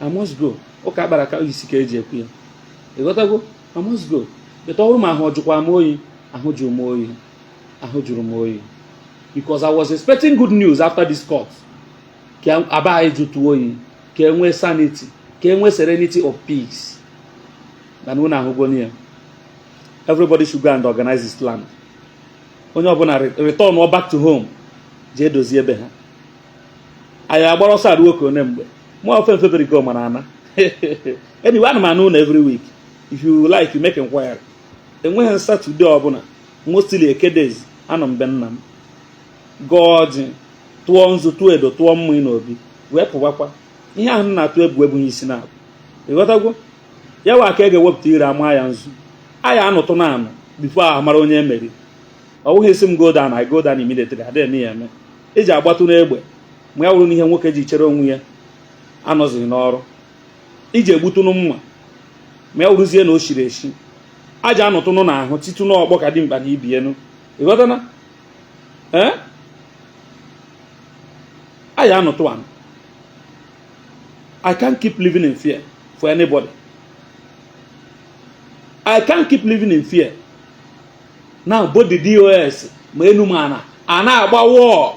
I must go. Ụka akpara aka isi ka eji ekwu ya. Ịghọtago? I must go. But ọ bụrụ ma ahụ ọjụkwa m oyi, ahụ jụrụ m oyi, ahụ jụrụ m oyi, because I was expecting good news after this court, ka aba anyị jụtụ oyi, ka e nwee sanity, ka e nwee serenity of peace. Mana unu ahụgo ya. Everybody should go and organize his land. Onye ọbụla return back to home, jee dozie ebe ha. Anyị agbara ọsọ aruo ka one mgbe mụ ofe mfe berigo mana ana. Anyway, ana m anụ ụlọ every week. If you like, you make inquiry. Enweghị Saturday ọbụla, mostly eke days, anọ m be nna m, gọọ ọjị, tụọ nzu, tụọ edo, tụọ mmiri n'obi, wee pụwakwa. Ihe ahụ m na-atụ egwu ebughị isi na-abụ. Ịghọtagwo ya? Wa aka e ga-ewepụta ire ama ya nzu aya anụtụ na anụ before a mara onye emeri. Ọ bụghị isi m go down, I go down immediately. Adịghị eme ya eme. Eji agbatụ n'egbe ma ya wụrụ n'ihe nwoke ji chere onwe ya anọzighị n'ọrụ. Iji egbutụnụ mma ma ya wụrụzie na o shiri eshi aja anụtụnụ n'ahụ titụ n'ọkpọ ka dimkpa na ibienu. Ịghọtana? Ee, aya anụtụ anụ. I can't keep living in fear for anybody. I can't keep living in fear. Now both the DOS ma enu ma ana a na-agba war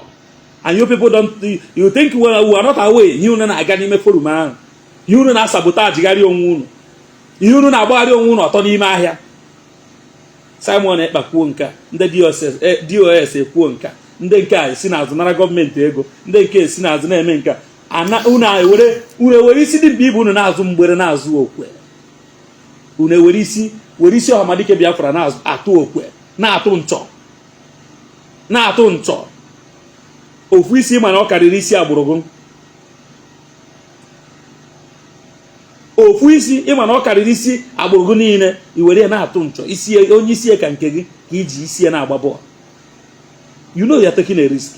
and you people don't, you think we are not aware. Ihe unu na-aga n'ime forum ahụ, ihe unu na-asabotage onwe unu, ihe unu na-agbagharị onwe unu ọtọ n'ime ahịa. Simon Ekpa kwuo nke a, ndị DOS, DOS ekwuo nke a, ndị nke a esi n'azụ nara gọọmenti ego, ndị nke esi n'azụ na-eme nke a. Ana unu ewere, unu ewere isi dị mkpa ibe unu na-azụ mgbere, na-azụ okwe. Unu ewere isi, were isi ọhamadike Biafra na-atụ okwe, na-atụ nchọ, na-atụ nchọ. Ofu isi mana ọ karịrị isi agbụrụ gị. Ofu isi ịma na ọ karịrị isi agbụrụ gị niile, i were ya na-atụ nchọ. Isi onye isi ya ka nke gị ka iji isi ya na-agba bọọlụ. You know you are taking a risk.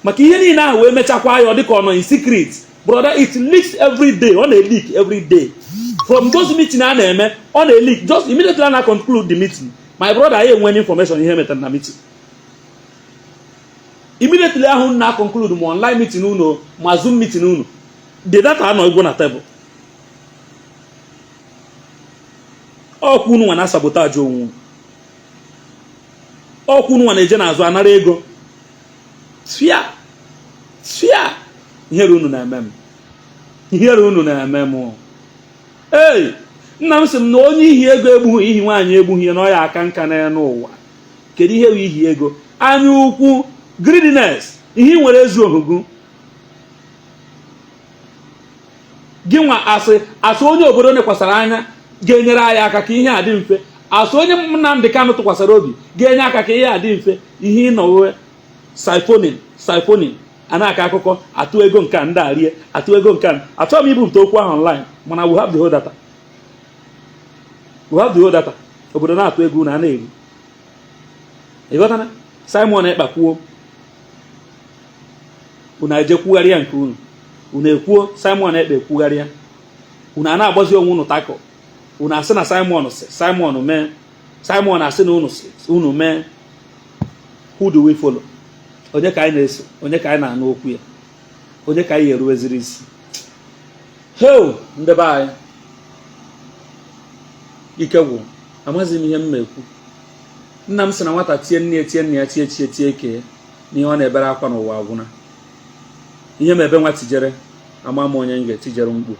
Maka ihe niile ahụ wee mechakwa ya, ọ dịka ọ nọ in secret. Brother, it leaks every day. Ọ na-eleak every day from those meeting a na-eme. Ọ na-eleak just immediately a na conclude the meeting. My brother, anyị enwe information ihe metara na meeting immediately ahụ na conclude, ma online meeting unu ma Zoom meeting unu. The data anọ igwe na table. Ọkwa unu nwa na sabotage onwe unu. Ọkwa unu nwa na-eje n'azụ anara ego. Fia fia, ihere unu na-eme m, ihere unu na-eme m. Ei, nna m sị m na onye ihi ego egbughị ihi nwaanyị egbughị ya na ọ ya aka nka n'elu ụwa. Kedu ihe bụ ihi ego? Anya ukwu, greediness. Ihe ị nwere ezu ohugu gị nwa. Asị asị onye obodo nekwasara anya ga-enyere anyị aka ka ihe a dị mfe. Asị onye Nnamdị Kanụ tụkwasara obi ga-enye aka ka ihe a dị mfe. Ihe ịnọwe siphoning, siphoning, a na-akọ akụkọ atụ ego nke a, ndị a rie atụ ego nke a. Achọghị m ibupụta okwu ahụ online, mana we have the whole data, we have the whole data. Obodo na-atụ ego na a na-eri. Ịghọtana? Simon Ekpa kwuo, unu eje kwugharịa nke unu. Unu ekwuo, Simon Ekpa ekwugharịa. Unu a na-agbazi onwe unu takọ. Unu asị na Simon si, Simon mee, Simon asị na unu si unu mee. Who do we follow? Onye ka anyị na-eso? Onye ka anyị na-anụ okwu ya? Onye ka anyị eruweziri isi? Heo, ndị be anyị, ike gwụ. Amaghịzi m ihe m ma ekwu. Nna m sị na nwata tie nne ya, tie nne ya, tie chie, tie kee n'ihe ọ na-ebere akwa n'ụwa agwụna. Ihe m ebe nwa tijere, ama m onye m ga-etijere mkpu.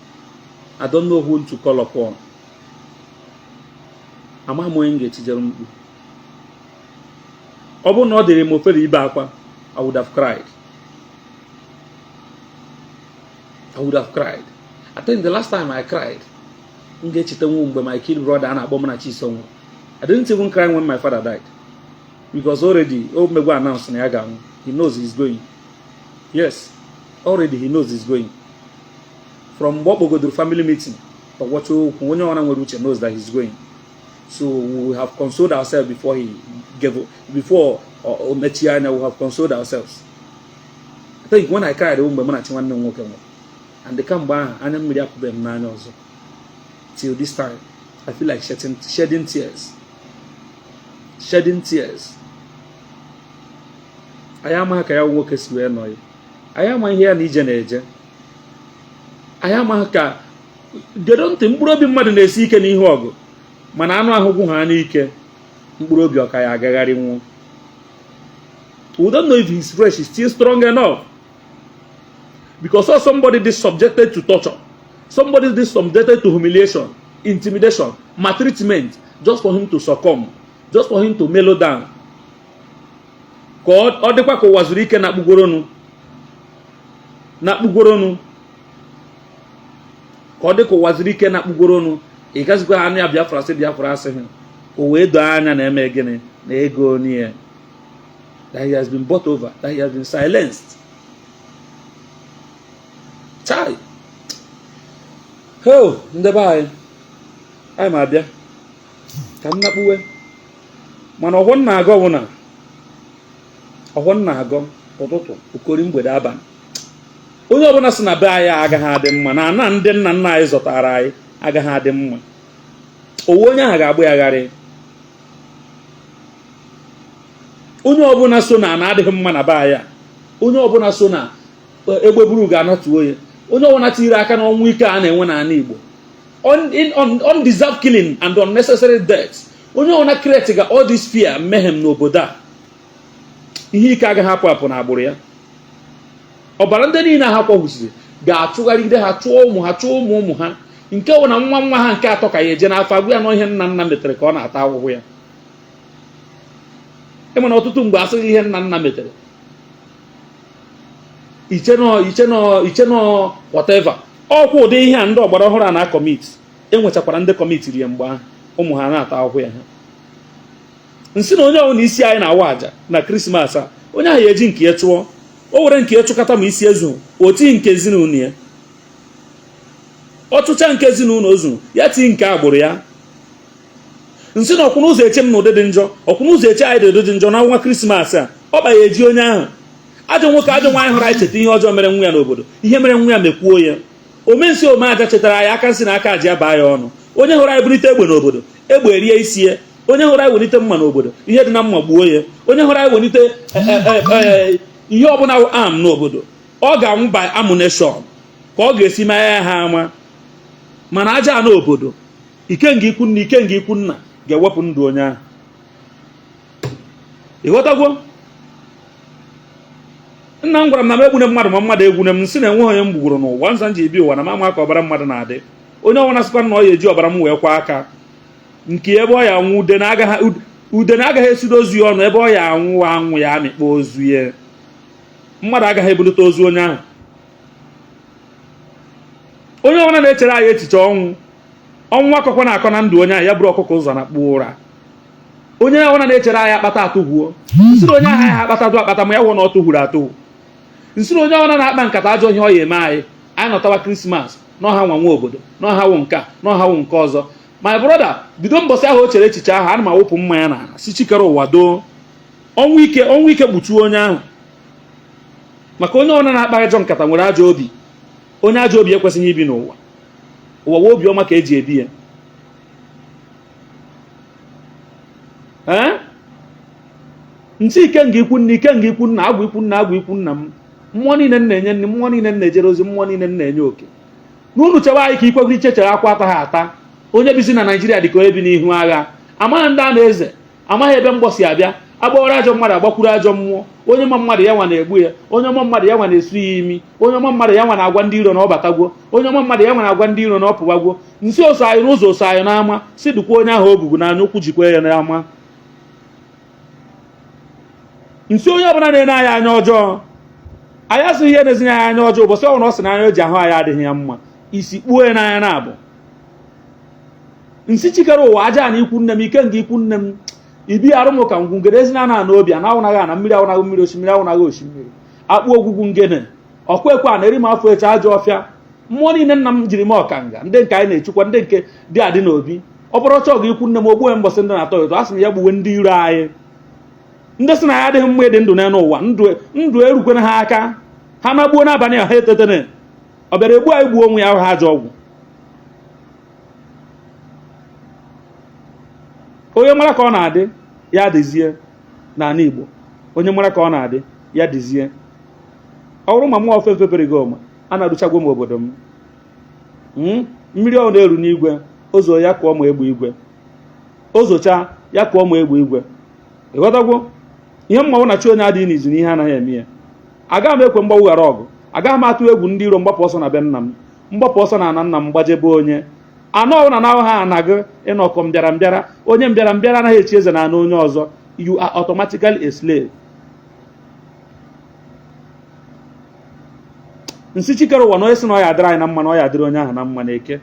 I don't know who to call upon. Ama m onye m ga-etijere mkpu. Ọ bụrụ na ọ dịrị m ofere ibe akwa, I would have cried. I would have cried. I think the last time I cried, m ga-echeta nwu mgbe my kid brother a na-akpọ m na Chiso nwụrụ. I didn't even cry when my father died because already o megwa announce na ya ga-anwụ. He knows he's going. Yes, already he knows he's going. From mgbe ọ kpọgodoro family meeting, ọgwacha okwu, onye ọra nwere uche knows that he's going. So we have consoled ourselves before he gave, before o mechie anya. We have consoled ourselves. I think when I cried, mgbe mụ na chi nwanne m nwoke nwụrụ, and kamgbe ahụ anya mmiri apụbeghị m n'anya ọzọ till this time. I feel like shedding tears, shedding tears. Anyị amaghị ka ya nwoke si wee nọ ya. Anyị amaghị ihe ya na ije na-eje. Anyị amaghị ka gedo ntị. Mkpụrụ obi mmadụ na-esi ike n'ihu ọgụ, mana anụ ahụ gwụ ha n'ike, mkpụrụ obi ọka ya agagharị nwụọ. We don't know if his flesh is still strong enough, because of somebody is subjected to torture, somebody is subjected to humiliation, intimidation, maltreatment, just for him to succumb, just for him to mellow down, ka ọ dịkwa ka ụwa zuru ike na akpụgoronu na akpụgoronu, ka ọ dị ka ụwa zuru ike na akpụgoronu. Ị gazikwa anụ ya Biafra sị Biafra asịghị o wee doo anya na eme gịnị na ego onye, that he has been bought over, that he has been silenced. Chai ho, ndị be anyị, anyị ma abịa ka m nakpuwe, mana ọhọ nna agọ bụ na ọhọ nna agọ ụtụtụ, okori, mgbede, abalị. Onye ọbụla sị na be anyị agaghị adị mma, na ana ndị nna nna anyị zọtara anyị agaghị adị mma, owu onye ahụ ga-agba ya gharị. Onye ọbụla so na ana adịghị mma na be anyị a, onye ọbụla so na egbe buru ga-anatuo ya, onye ọbụla tiri aka n'ọnwụ ike a na-enwe n'ala Igbo, undeserved killing and unnecessary death, onye ọbụla create ga all this fear, mayhem n'obodo a, ihe ike agaghị apụ apụ n'agbụrụ ya. Ọbara ndị niile ha kwahusiri ga-achụgharịgide ha, chụọ ụmụ ha, chụọ ụmụ ụmụ ha, nke wụ na nwa nwa ha nke atọ ka ya eje n'afọ agwụ ya na ihe nna nna metere ka ọ na-ata ahụhụ ya. Ịma na ọtụtụ mgbe asịghị ihe nna nna metere, iche nọ, iche nọ, iche nọ, whatever. Ọkwa ụdị ihe a ndị ọgbara ọhụrụ a na-acommit, enwechakwara ndị commitiri ya mgbe ahụ, ụmụ ha na-ata ahụhụ ya. Ha nsị na onye ọbụla isi anyị na-awa àjà na Christmas a, onye ahụ ya eji nke ya chụọ. O were nke ya chụkata ma isi ezu o tii nke ezinụlọ ya. Ọ chụcha nke ezinụlọ ozu ya, tii nke agbụrụ ya. Nsị na ọkwụna ụzọ eche m na ụdị dị njọ, ọkwụna ụzọ eche anyị dị ụdị dị njọ na nwa Christmas a, ọ ba ya eji onye ahụ. Ajọ nwoke, ajọ nwaanyị hụrụ anyị cheta ihe ọjọọ mere nwa ya n'obodo, ihe mere nwa ya mekwuo ya. Omensi ome aja chetara anyị aka nsị na aka aja ya baa ya ọnụ. Onye hụrụ anyị bulite egbe n'obodo, egbe erie isi ya. Onye hụrụ anyị welite mma n'obodo, ihe dị na mma gbuo ya. Onye hụrụ anyị welite ihe ọbụla am n'obodo, ọ ga-anwụ by ammunition ka ọ ga-esi mee ya. Ha ama mana aja n'obodo, ikenga ikwu nna, ikenga ikwu nna ga-ewepụ ndụ onye ahụ. Ịghọtagwo? Nna m gwara m na m egbune mmadụ, ma mmadụ egwune m. Nsị na enweghị onye m gbugburu n'ụwa nza m ji ebi ụwa na m ama ka ọbara mmadụ na-adị. Onye ọbụla sịkwa na ọ ya eji ọbara m wee kwa aka nke ebe ọ ya anwụ, ude na agaghị esido ozu ya ọnụ. Ebe ọ ya anwụ anwụ, ya amịkpọ ozu ya, mmadụ agaghị ebulite ozu onye ahụ. Onye ọbụla na-echere anyị echiche ọnwụ, ọnwụ akọkwa na-akọ na ndụ onye ahụ, ya bụrụ ọkụkọ ụzọ na-akpụ ụra. Onye ọbụla na-echere anyị akpata atụghuo, nsịrị onye ahụ ya akpatadụ akpata, ma ya hụ na ọ tụhuru atụhụ. Nsịrị onye ọbụla na-akpa nkata ajọ ihe ọ ya eme anyị, anyị nọtawa Christmas n'ọha nwa nwa obodo n'ọha wụ nke a, n'ọha wụ nke ọzọ. My brother, bido mbọsị ahụ o chere echiche ahụ, ana m awụpụ mmanya n'ala si chikere ụwa doo. Ọnwụ ike, ọnwụ ike gbutuo onye ahụ, maka onye ọna na-akpa ajọ nkata nwere ajọ obi. Onye ajọ obi ekwesịghị ibi n'ụwa. Ụwa wa obiọma ka eji ebi ya. Ee, ntị ikenga ikwu nne, ikenga ikwu nna, agwụ ikwu nna, agwụ ikwu nna m, mmụọ niile m na-enye nri, mmụọ niile m na-ejere ozi, mmụọ niile m na-enye oke na unu chewe anyị ka ikwegoro iche chere akwa ataghị ata. Onye bizi na Naijiria dị ka onye bi n'ihu agha. Amaghị ndị a na-eze, amaghị ebe mgbọ si abịa. Agbawara ajọ mmadụ, agbakwuru ajọ mmụọ. Onye ma mmadụ ya nwa na-egbu ya, onye ọma mmadụ ya nwa na-esu ya imi, onye ọma mmadụ ya nwa na-agwa ndị iro na ọ batagwo, onye ọma mmadụ ya nwa na-agwa ndị iro na ọ pụwagwo. Nsị oso anyị n'ụzọ, oso anyị n'ama, si dukwa onye ahụ ogugu n'anya, ụkwụ jikwa ya n'ama. Nsị onye ọbụla na-ene anyị anya ọjọọ, anyị asịghị ihe na-ezinye anyị anya ọjọọ. Ụbọchị ọbụla ọ sị na anya o ji ahụ anyị adịghị ya mma, isi kpuo ya n'anya na abụ. Nsị chikere ụwa aja na ikwu nne m, ikenga ikwu nne m, ibi arụ m ka ngwu ngere ezi na ana obi ana awụnaghị ana mmiri, awụnaghị mmiri osimiri, awụnaghị osimiri, akpụ ogwugwu ngene ọkwa ekwe a na-eri m afọ eche ajọ ọfịa. Mmụọ niile nna m jiri m ọkanga, ndị nke anyị na-echukwa, ndị nke dị adị n'obi. Ọ bụrụ ọchọ ọgụ ikwu nne m, ogbuo mbọsị ndị na-atọ ụtọ, a sị m ya gbuwe ndị iro anyị, ndị sị na ya adịghị mma ịdị ndụ n'elu ụwa. Ndụ ndụ erukwena ha aka, ha na-gbuo n'abalị a, ha etetene. Ọ bịara egbu anyị gbuo onwe ya ha ajọ ọgwụ. Onye mara ka ọ na-adị ya dịzie n'ala Igbo, onye mara ka ọ na-adị ya dịzie. Ọ bụrụ ma mụọ ofe mfe perigoma, anaruchagwo m obodo m. Mmiri ọ na-eru n'igwe ozo ya kụọ ma egbe igwe, ozocha ya kụọ ma egbe igwe. Ịghọtagwo ihe mmanwụ na chi onye adịghị n'izu na ihe anaghị eme ya. Agaghị m ekwe mgbanwu ghara ọgụ, agaghị m atụ egwu ndị iro. Mgbapụ ọsọ na be nna m, mgbapụ ọsọ na ana nna m, gbajebe onye anọ ọbụla na ha anaghị ịnọkọ mbịara mbịara. Onye mbịara mbịara anaghị echi eze na ana onye ọzọ. You are automatically a slave. Nsị chikere ụwa na onye sị na ọ ya adịrị anyị na mma, na ọ ya adịrị onye ahụ na mma na eke.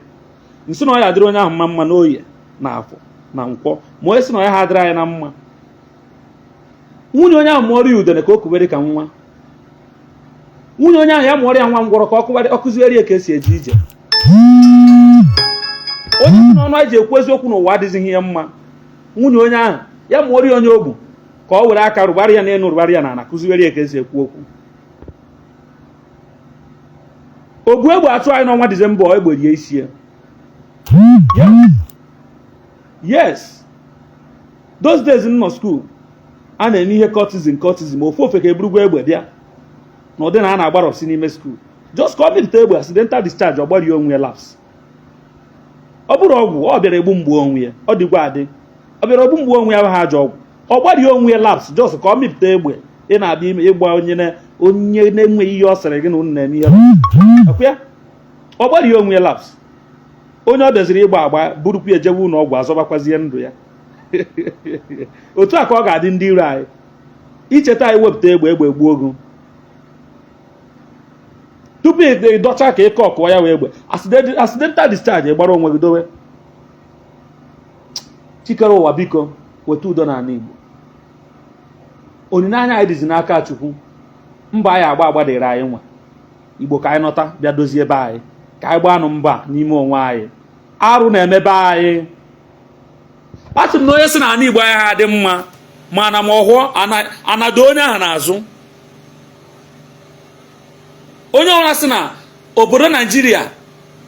Nsị na ọ ya adịrị onye ahụ mma mma na oye na afọ na nkwọ. Ma onye sị na ọ ya ha adịrị anyị na mma, nwunye onye ahụ mụọrọ ya udene ka o kubere ka nwa. Nwunye onye ahụ ya mụọrọ ya nwa ngwọrọ ka ọ kụziere ya ka esi eje ije. Onye sị na ọnụ anyị ji ekwu eziokwu n'ụwa adịzighị ya mma, nwunye onye ahụ ya mụọrọ ya onye ogbu ka ọ were aka rụgbara ya n'elu, rụgbara ya n'ala, kụziere ya ka esi ekwu okwu. Obu egbe achụ anyị n'ọnwa Disemba, egbe rie isi ya. Yes, those days m nọ school, a na-eme ihe cultism, cultism. Ofu ofe ka eburugwo egbe bịa na ụdị na a na-agbarọsi n'ime school, just ka ọ mịpụta egbe, accidental discharge, ọ gbarie onwe ya laps. Ọ bụrụ ọgwụ ọ bịara egbu mgbu onwe ya, ọ dịgwa adị. Ọ bịara egbu mgbu onwe ya ha ajọ ọgwụ, ọ gbarie onwe ya laps, just ka ọ mịpụta egbe. Ị na-abịa ime ịgba onye onye na-enweghị ihe ọ sịrị gị na unu na-eme ihe ọkwa ya, ọ gbarie onwe ya laps. Onye ọ bịaziri ịgba agba burukwu ya jewe ụlọ ọgwụ, azọbakwazie ndụ ya. Otu a ka ọ ga-adị ndị iro anyị. Icheta anyị wepụta egbe, egbe gbuo ogu tupu ị dọcha ka ịkọ ọkụọ ya wee egbe accidental discharge, gbara onwe gị dowe. Chikere ụwa, biko weta udo n'ala Igbo. Olileanya anyị dịzi n'aka Chukwu. Mba anyị agba agba dịrị anyị nwa Igbo ka anyị nọta bịa dozie ebe anyị, ka anyị gbaanụ mba n'ime onwe anyị. Arụ na-emebe anyị. Asị m na onye si na ala Igbo anyị ha dị mma, mana ma ọ hụọ anado onye ahụ n'azụ. Onye ọbụla sị na obodo Naijiria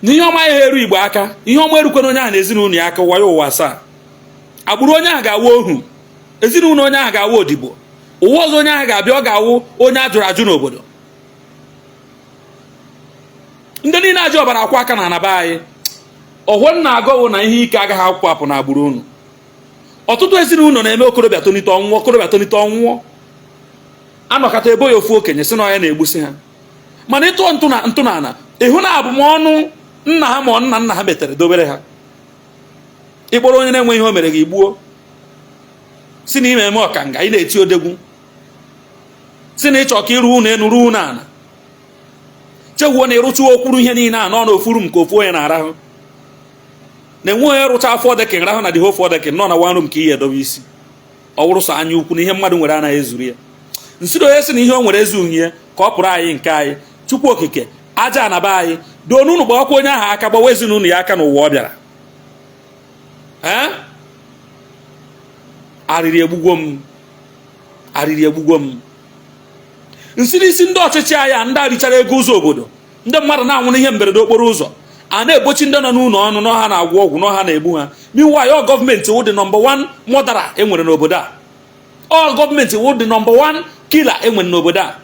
na ihe ọma ya eru Igbo aka, ihe ọma erukwana onye ahụ na ezinụlọ ya aka. Ụwa ya ụwa asaa, agbụrụ onye ahụ ga-awụ ohu, ezinụlọ onye ahụ ga-awụ odibo. Ụwa ọzọ onye ahụ ga-abịa, ọ ga-awụ onye a jụrụ ajụ n'obodo. Ndị niile ajọ ọbara akwa aka na anaba anyị ọhụụ nna agọwụ na ihe ike agaghị akwụ apụ na agbụrụ unu. Ọtụtụ ezinụlọ na-eme okorobịa tonite ọnwụọ, okorobịa tonite ọnwụọ, anọkọta ebo ya ofu okenye si na ọ ya na-egbusi ha. Mana ịtụọ ntụnala ịhụ na abụmọnụ nna ha ma nna nna ha metere dobere ha. Ịkpọrọ onye na-enwe ihe o mere gị gbuo, si na ime eme ọkanga, ị na-eti odegwu, si na ịchọ ka ịrụ ụlọ enu ruo ụlọ ala, chewuo na ịrụcha okwuru ihe niile a nọ n'ofu room ka ofu onye na-arahụ, na enwe onye rụcha four decking rahụ na the whole four decking nọ na one room ka ihe edobe isi. Ọ wụrụ sọ anya ukwu na ihe mmadụ nwere anaghị ezuru ya. Nsị onye sị na ihe o nwere ezughị ya, ka ọ pụrụ anyị nke anyị. Chukwu okike aja anaba anyị doo n'unu, gbawakwa onye ahụ aka, gbawa ezinụlọ ya aka n'ụwa ọ bịara. Ee, arịrị egbugwo m, Arịrị egbugwo m. Nsị n'isi ndị ọchịchị anyị, ndị a richara ego ụzọ obodo, ndị mmadụ na-anwụ n'ihe mberede okporo ụzọ, a na-ebochi ndị nọ n'ụlọ ọnụ n'ọha na-agwọ ọgwụ n'ọha na-egbu ha. Meanwhile, ọ gọọmenti wụ the number one murderer enwere n'obodo a. Ọ gọọmenti wụ the number one killer enwere n'obodo a.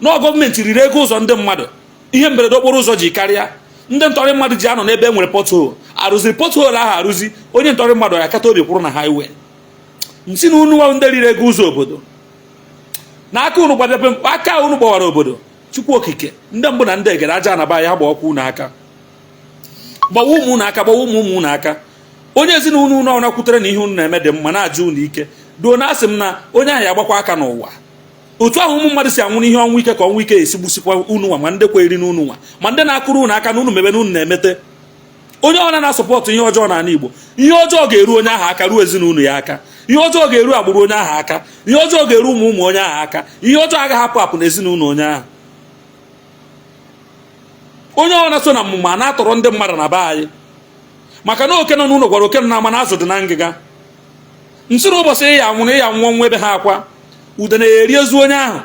Na gọọmenti riri ego ụzọ ndị mmadụ, ihe mberede okporo ụzọ ji karịa, ndị ntọrị mmadụ ji anọ n'ebe e nwere pothole. Arụziri pothole ahụ arụzi, onye ntọrị mmadụ ya kata obi kwụrụ na highway. Nsị na unu ndị riri ego ụzọ obodo na aka unu gbadebe aka unu gbawara obodo. Chukwu Okike, ndị mbụ na ndị egere aja anaba ya, gba ọkụ unu aka, gbawa ụmụ unu aka, gbawa ụmụ ụmụ unu aka. Onye ezinụlọ unu ọna kwutere na ihe unu na-eme dị mma na-ajụ unu ike duo na asị m na onye ahụ ya agbakwa aka n'ụwa. Otu ahụ ụmụ mmadụ si anwụ n'ihe ọnwụ ike, ka ọnwụ ike esi gbusikwa unu nwa, ma ndị kweri n'unu nwa, ma ndị na-akụrụ unu aka na unu mebe na unu na-emete. Onye ọbụla na-asọpọtụ ihe ọjọọ n'ala Igbo, ihe ọjọọ ga-eru onye ahụ aka, ruo ezinụlọ ya aka. Ihe ọjọọ ga-eru agbụrụ onye ahụ aka. Ihe ọjọọ ga-eru ụmụ ụmụ onye ahụ aka. Ihe ọjọọ agaghị apụ apụ n'ezinụlọ onye ahụ. Onye ọbụla so na mmụma na-atọrọ ndị mmadụ na be anyị, maka na oke nọ n'ụlọ gwara oke nọ n'ama na azụ dị na ngịga. Nsị na ụbọchị ya nwụrụ, ya nwụọ nwa ebe ha akwa ude na-eri ozu onye ahụ.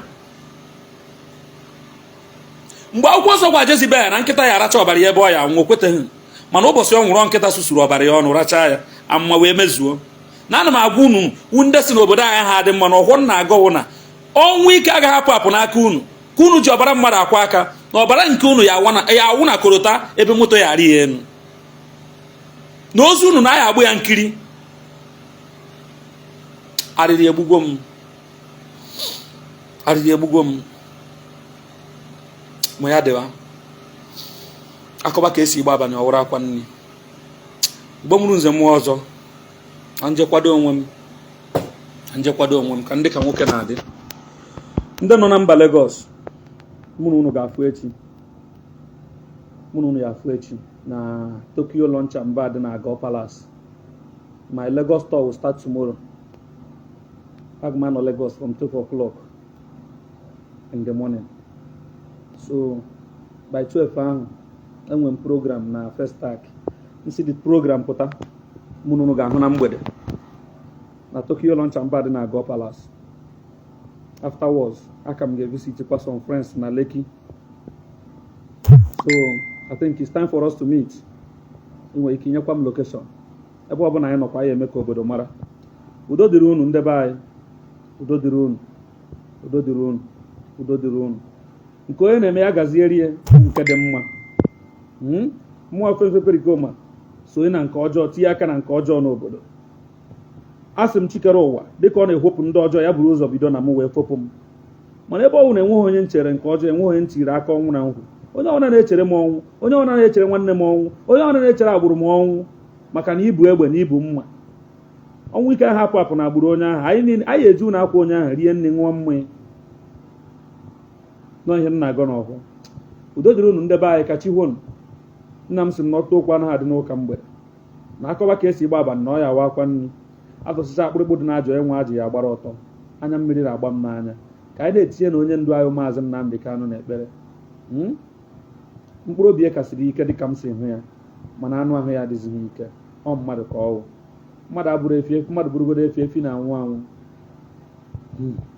Mgbe akwụkwọ nsọ gwa Jezibel na nkịta ya aracha ọbara ya ebe ọ ya nwụọ, kweteghị. Mana ụbọchị ọ nwụrụ, nkịta susuru ọbara ya ọnụ rachaa ya, amụma wee mezuo. Na ana m agwa unu ndị si n'obodo anyị ha dị mma na ọhụrụ na-agọwụ na ọnwụ ike agaghị apụ apụ n'aka unu, ka unu ji ọbara mmadụ akwa aka na ọbara nke unu ya awụ na korota ebe moto ya arị ya elu na ozu unu na ya agbụ ya nkiri. Arịrị egbugwo m, arịrị egbugwo m. Ma ya dịwa akọba ka esi igba abalị ọwụrụ akwa nri. Igbo mụrụ nze mmụọ ọzọ, na njekwado onwe m, na njekwado onwe m ka ndị ka nwoke na-adị. Ndị nọ na mba Lagos, mụ na unu ga-afụ echi, mụ na unu ya afụ echi na Tokyo Lunch and Bar dị na Ago Palace. My Lagos tour will start tomorrow. Aga m anọ Lagos from 12 o'clock in the morning, so by 12 ahụ enwe m program na Festac. Nsi the program pụta, mụ na unu ga-ahụ na mgbede na Tokyo Lunch and Bar dị na Ago Palace. Afterwards, aka m ga-evisit kwa some friends na Lekki, so I think it's time for us to meet. Ị nwere ike inyekwa m location ebe ọ bụla anyị nọkwa ya, eme ka obodo mara. Udo dịrị unu, ndị be anyị. Udo dịrị unu, udo dịrị unu, udo dịrị unu. Nke onye na-eme ya gaziere ya nke dị mma. Mmụọ fefe perikoma sonye na nke ọjọọ, tinye aka na nke ọjọọ n'obodo. A sị m chikere ụwa dịka ọ na-ehopụ ndị ọjọọ ya buru ụzọ bido na m wee fopụ m. Mana ebe ọ bụ na enweghị onye nchere nke ọjọọ, enweghị onye ntiri aka ọnwụ na ngwu, onye ọbụla na-echere m ọnwụ, onye ọbụla na-echere nwanne m ọnwụ, onye ọbụla na-echere agbụrụ m ọnwụ, maka na ibu egbe na ibu mma, ọnwụ ike ahụ apụ apụ na agbụrụ onye ahụ. Anyị niile anyị eji ụlọ akwa onye ahụ rie nri, ṅụọ mmanya nọ ihe m na-agọ n'ọhụ. Udo dịrị unu, ndị be anyị. Ka chi hụnụ. Nna m sị m na ọtụtụ okwu anaghị adị n'ụka mgbede na akọba ka esi gba abalị na ọ ya awa akwa nri atụsịcha akpụrịkpụ dị n'ajọ enwe ajụ ya gbara ọtọ. Anya mmiri na-agba m n'anya. Ka anyị na-etinye na onye ndu anyị, Maazị Nnamdi Kanu, na ekpere. Mkpụrụ obi ya kasịrị ike dịka m si hụ ya, mana anụ ahụ ya adịzighị ike. Ọ mmadụ ka ọ wụ, mmadụ abụrụ efi efi, mmadụ bụrụgodo efi, efi na-anwụ anwụ.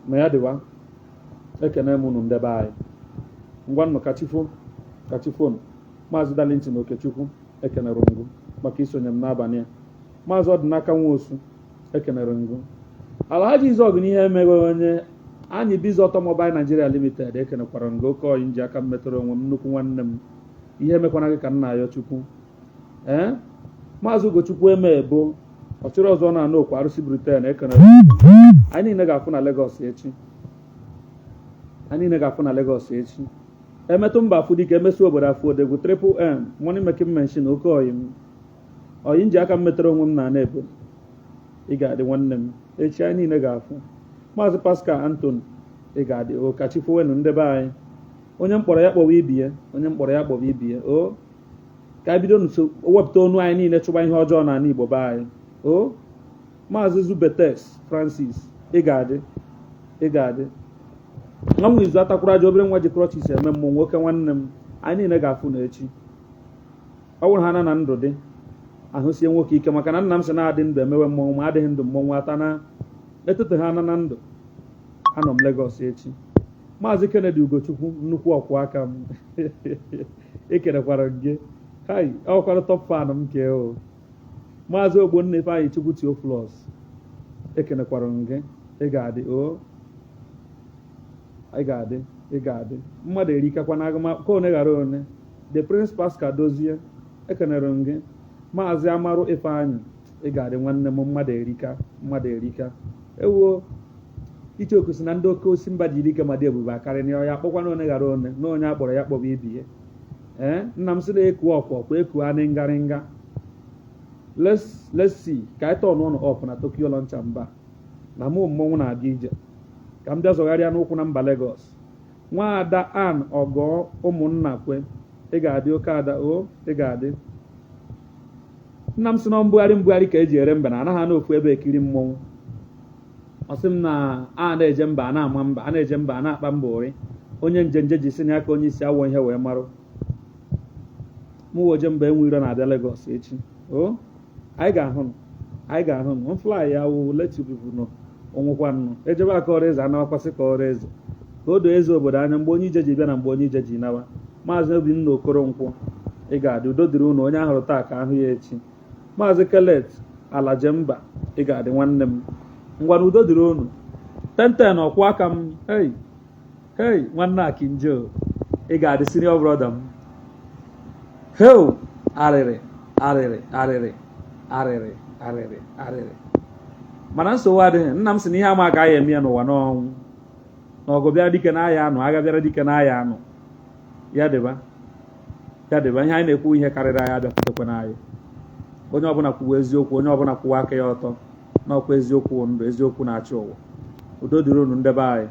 Ma ya dịwa, ekene m unu, ndebe anyị. Ngwa nnụ, kachifo kachifonu. Maazị Darlington Okechukwu, ekenere ngụ maka isonye m n'abalị a. Maazị Ọdịnaka Nwosu, ekenere ngụ. Alhaji Izọgụ n'ihe emeghị onye anyị Biz Automobile Nigeria Limited, ekenekwara ngụ. Oke oyi nji aka m metụrụ onwe m, nnukwu nwanne m, ihe emekwana gị ka nna ya Chukwu. Ee, Maazị Ugochukwu eme ebo ọchịrị ọzọ na-anụ okwu arụsị Britain, ekenere. Anyị niile ga-afụ na Lagos echi, anyị niile ga-afụ na Lagos echi. Emetụ mba afụ dike, emesi obodo afụ odegwu. Triple M money making machine, oke oyi m, oyi nji aka m metere onwe m na ana Ebonyi, ị ga-adị nwanne m. Echi anyị niile ga-afụ. Maazị Pascal Anthony, ị ga-adị o. Kachifowenu, ndị be anyị. Onye mkpọrọ ya kpọwa ibi ya, onye mkpọrọ ya kpọwa ibi ya o. Ka anyị bido nso wepụta onu anyị niile chụba ihe ọjọọ n'ala Igbo be anyị o. Maazị Zubetes Francis, ị ga-adị, ị ga-adị. Nwa m izu atakwuru aja, obere nwa ji crutches eme mmụọ nwoke, nwanne m, anyị niile ga-afụ na echi. Ọ bụrụ ha na na ndụ dị ahụ sie nwoke ike, maka na nna m sị na-adị ndụ emewe mmọnwụ, ma adịghị ndụ mmọnwụ ata na etete ha na na ndụ. Anọ m Lagos echi. Maazị Kennedy Ugochukwu, nnukwu ọkwụ aka m, ekenekwara m gị. Hai, ọkwara top fan m kee o. Maazị Ogbonna Ifeanyị Chukwu Theophilus, ekenekwara m gị. Ị ga-adị o, ị ga-adị, ị ga-adị. Mmadụ erikakwa na agụma ka one ghara one. The Prince Pascal Dozie, ekenere m gị. Maazị Amarụ Ifeanyị, ị ga-adị nwanne m. Mmadụ erika, mmadụ erika. Ewuo, icheoku si na ndị oke osi mba jiri ike ma dị ebube akarị na ya akpọkwana one ghara one na onye akpọrọ ya kpọba ibie. Ee, nna m sị na eku ọkwa ọkwa eku anị ngarịnga. Let's see ka anyị turn ọnụ up na Tokyo Lunch and Bar na mụ mmọnwụ na-abịa ije ka m bịa zọgharịa n'ụkwụ na mba Lagos. Nwaada Ann Ọgọ ụmụnna kwe, ị ga-adị. Oke ada o, ị ga-adị. Nna m sị na mbugharị mbugharị ka eji ere mba na anaghị n'ofu ebe ekiri mmọnwụ. Ọ sị m na a na-eje mba a na-ama mba, a na-eje mba a na-akpa mba ụrị. Onye njenje ji si na ya ka onye isi awọ ihe wee marụ. Mụ oje mba enwe iro na-abịa Lagos echi o. Anyị ga-ahụ, anyị ga-ahụ. M fly ya, will let you people know. Onwekwa nnụ ejebe aka ọrụ eze anawakwasị ka ọrụ eze ka o doo eze obodo anya mgbe onye ije ji bịa na mgbe onye ije ji nawa. Maazị Obinna Okoronkwo, ị ga-adị. Udo dịrị unu. Onye ahụrụ taa ka ahụ ya echi. Maazị Kelet Alajemba, ị ga-adị nwanne m. Ngwa na udo dịrị unu. Tenten ọkwụ aka m. Hey hey, nwanne Akinjo, ị ga-adị, senior brother m. Heo, arịrị arịrị arịrị arịrị arịrị arịrị, mana nsogbu adịghị. Nna m sị na ihe ama agaghị eme ya n'ụwa n'ọnwụ na ọgụ bịara dike n'ahịa anụ, agha bịara dike n'ahịa anụ. Ya dịba, ya dịba. Ihe anyị na-ekwu, ihe karịrị anyị abịakwutekwa n'anyị. Onye ọbụla kwuwa eziokwu, onye ọbụla kwuwa aka ya ọtọ n'ọkwa eziokwu ndụ, eziokwu na-achị ụwa. Udo dịrị unu, ndebe anyị.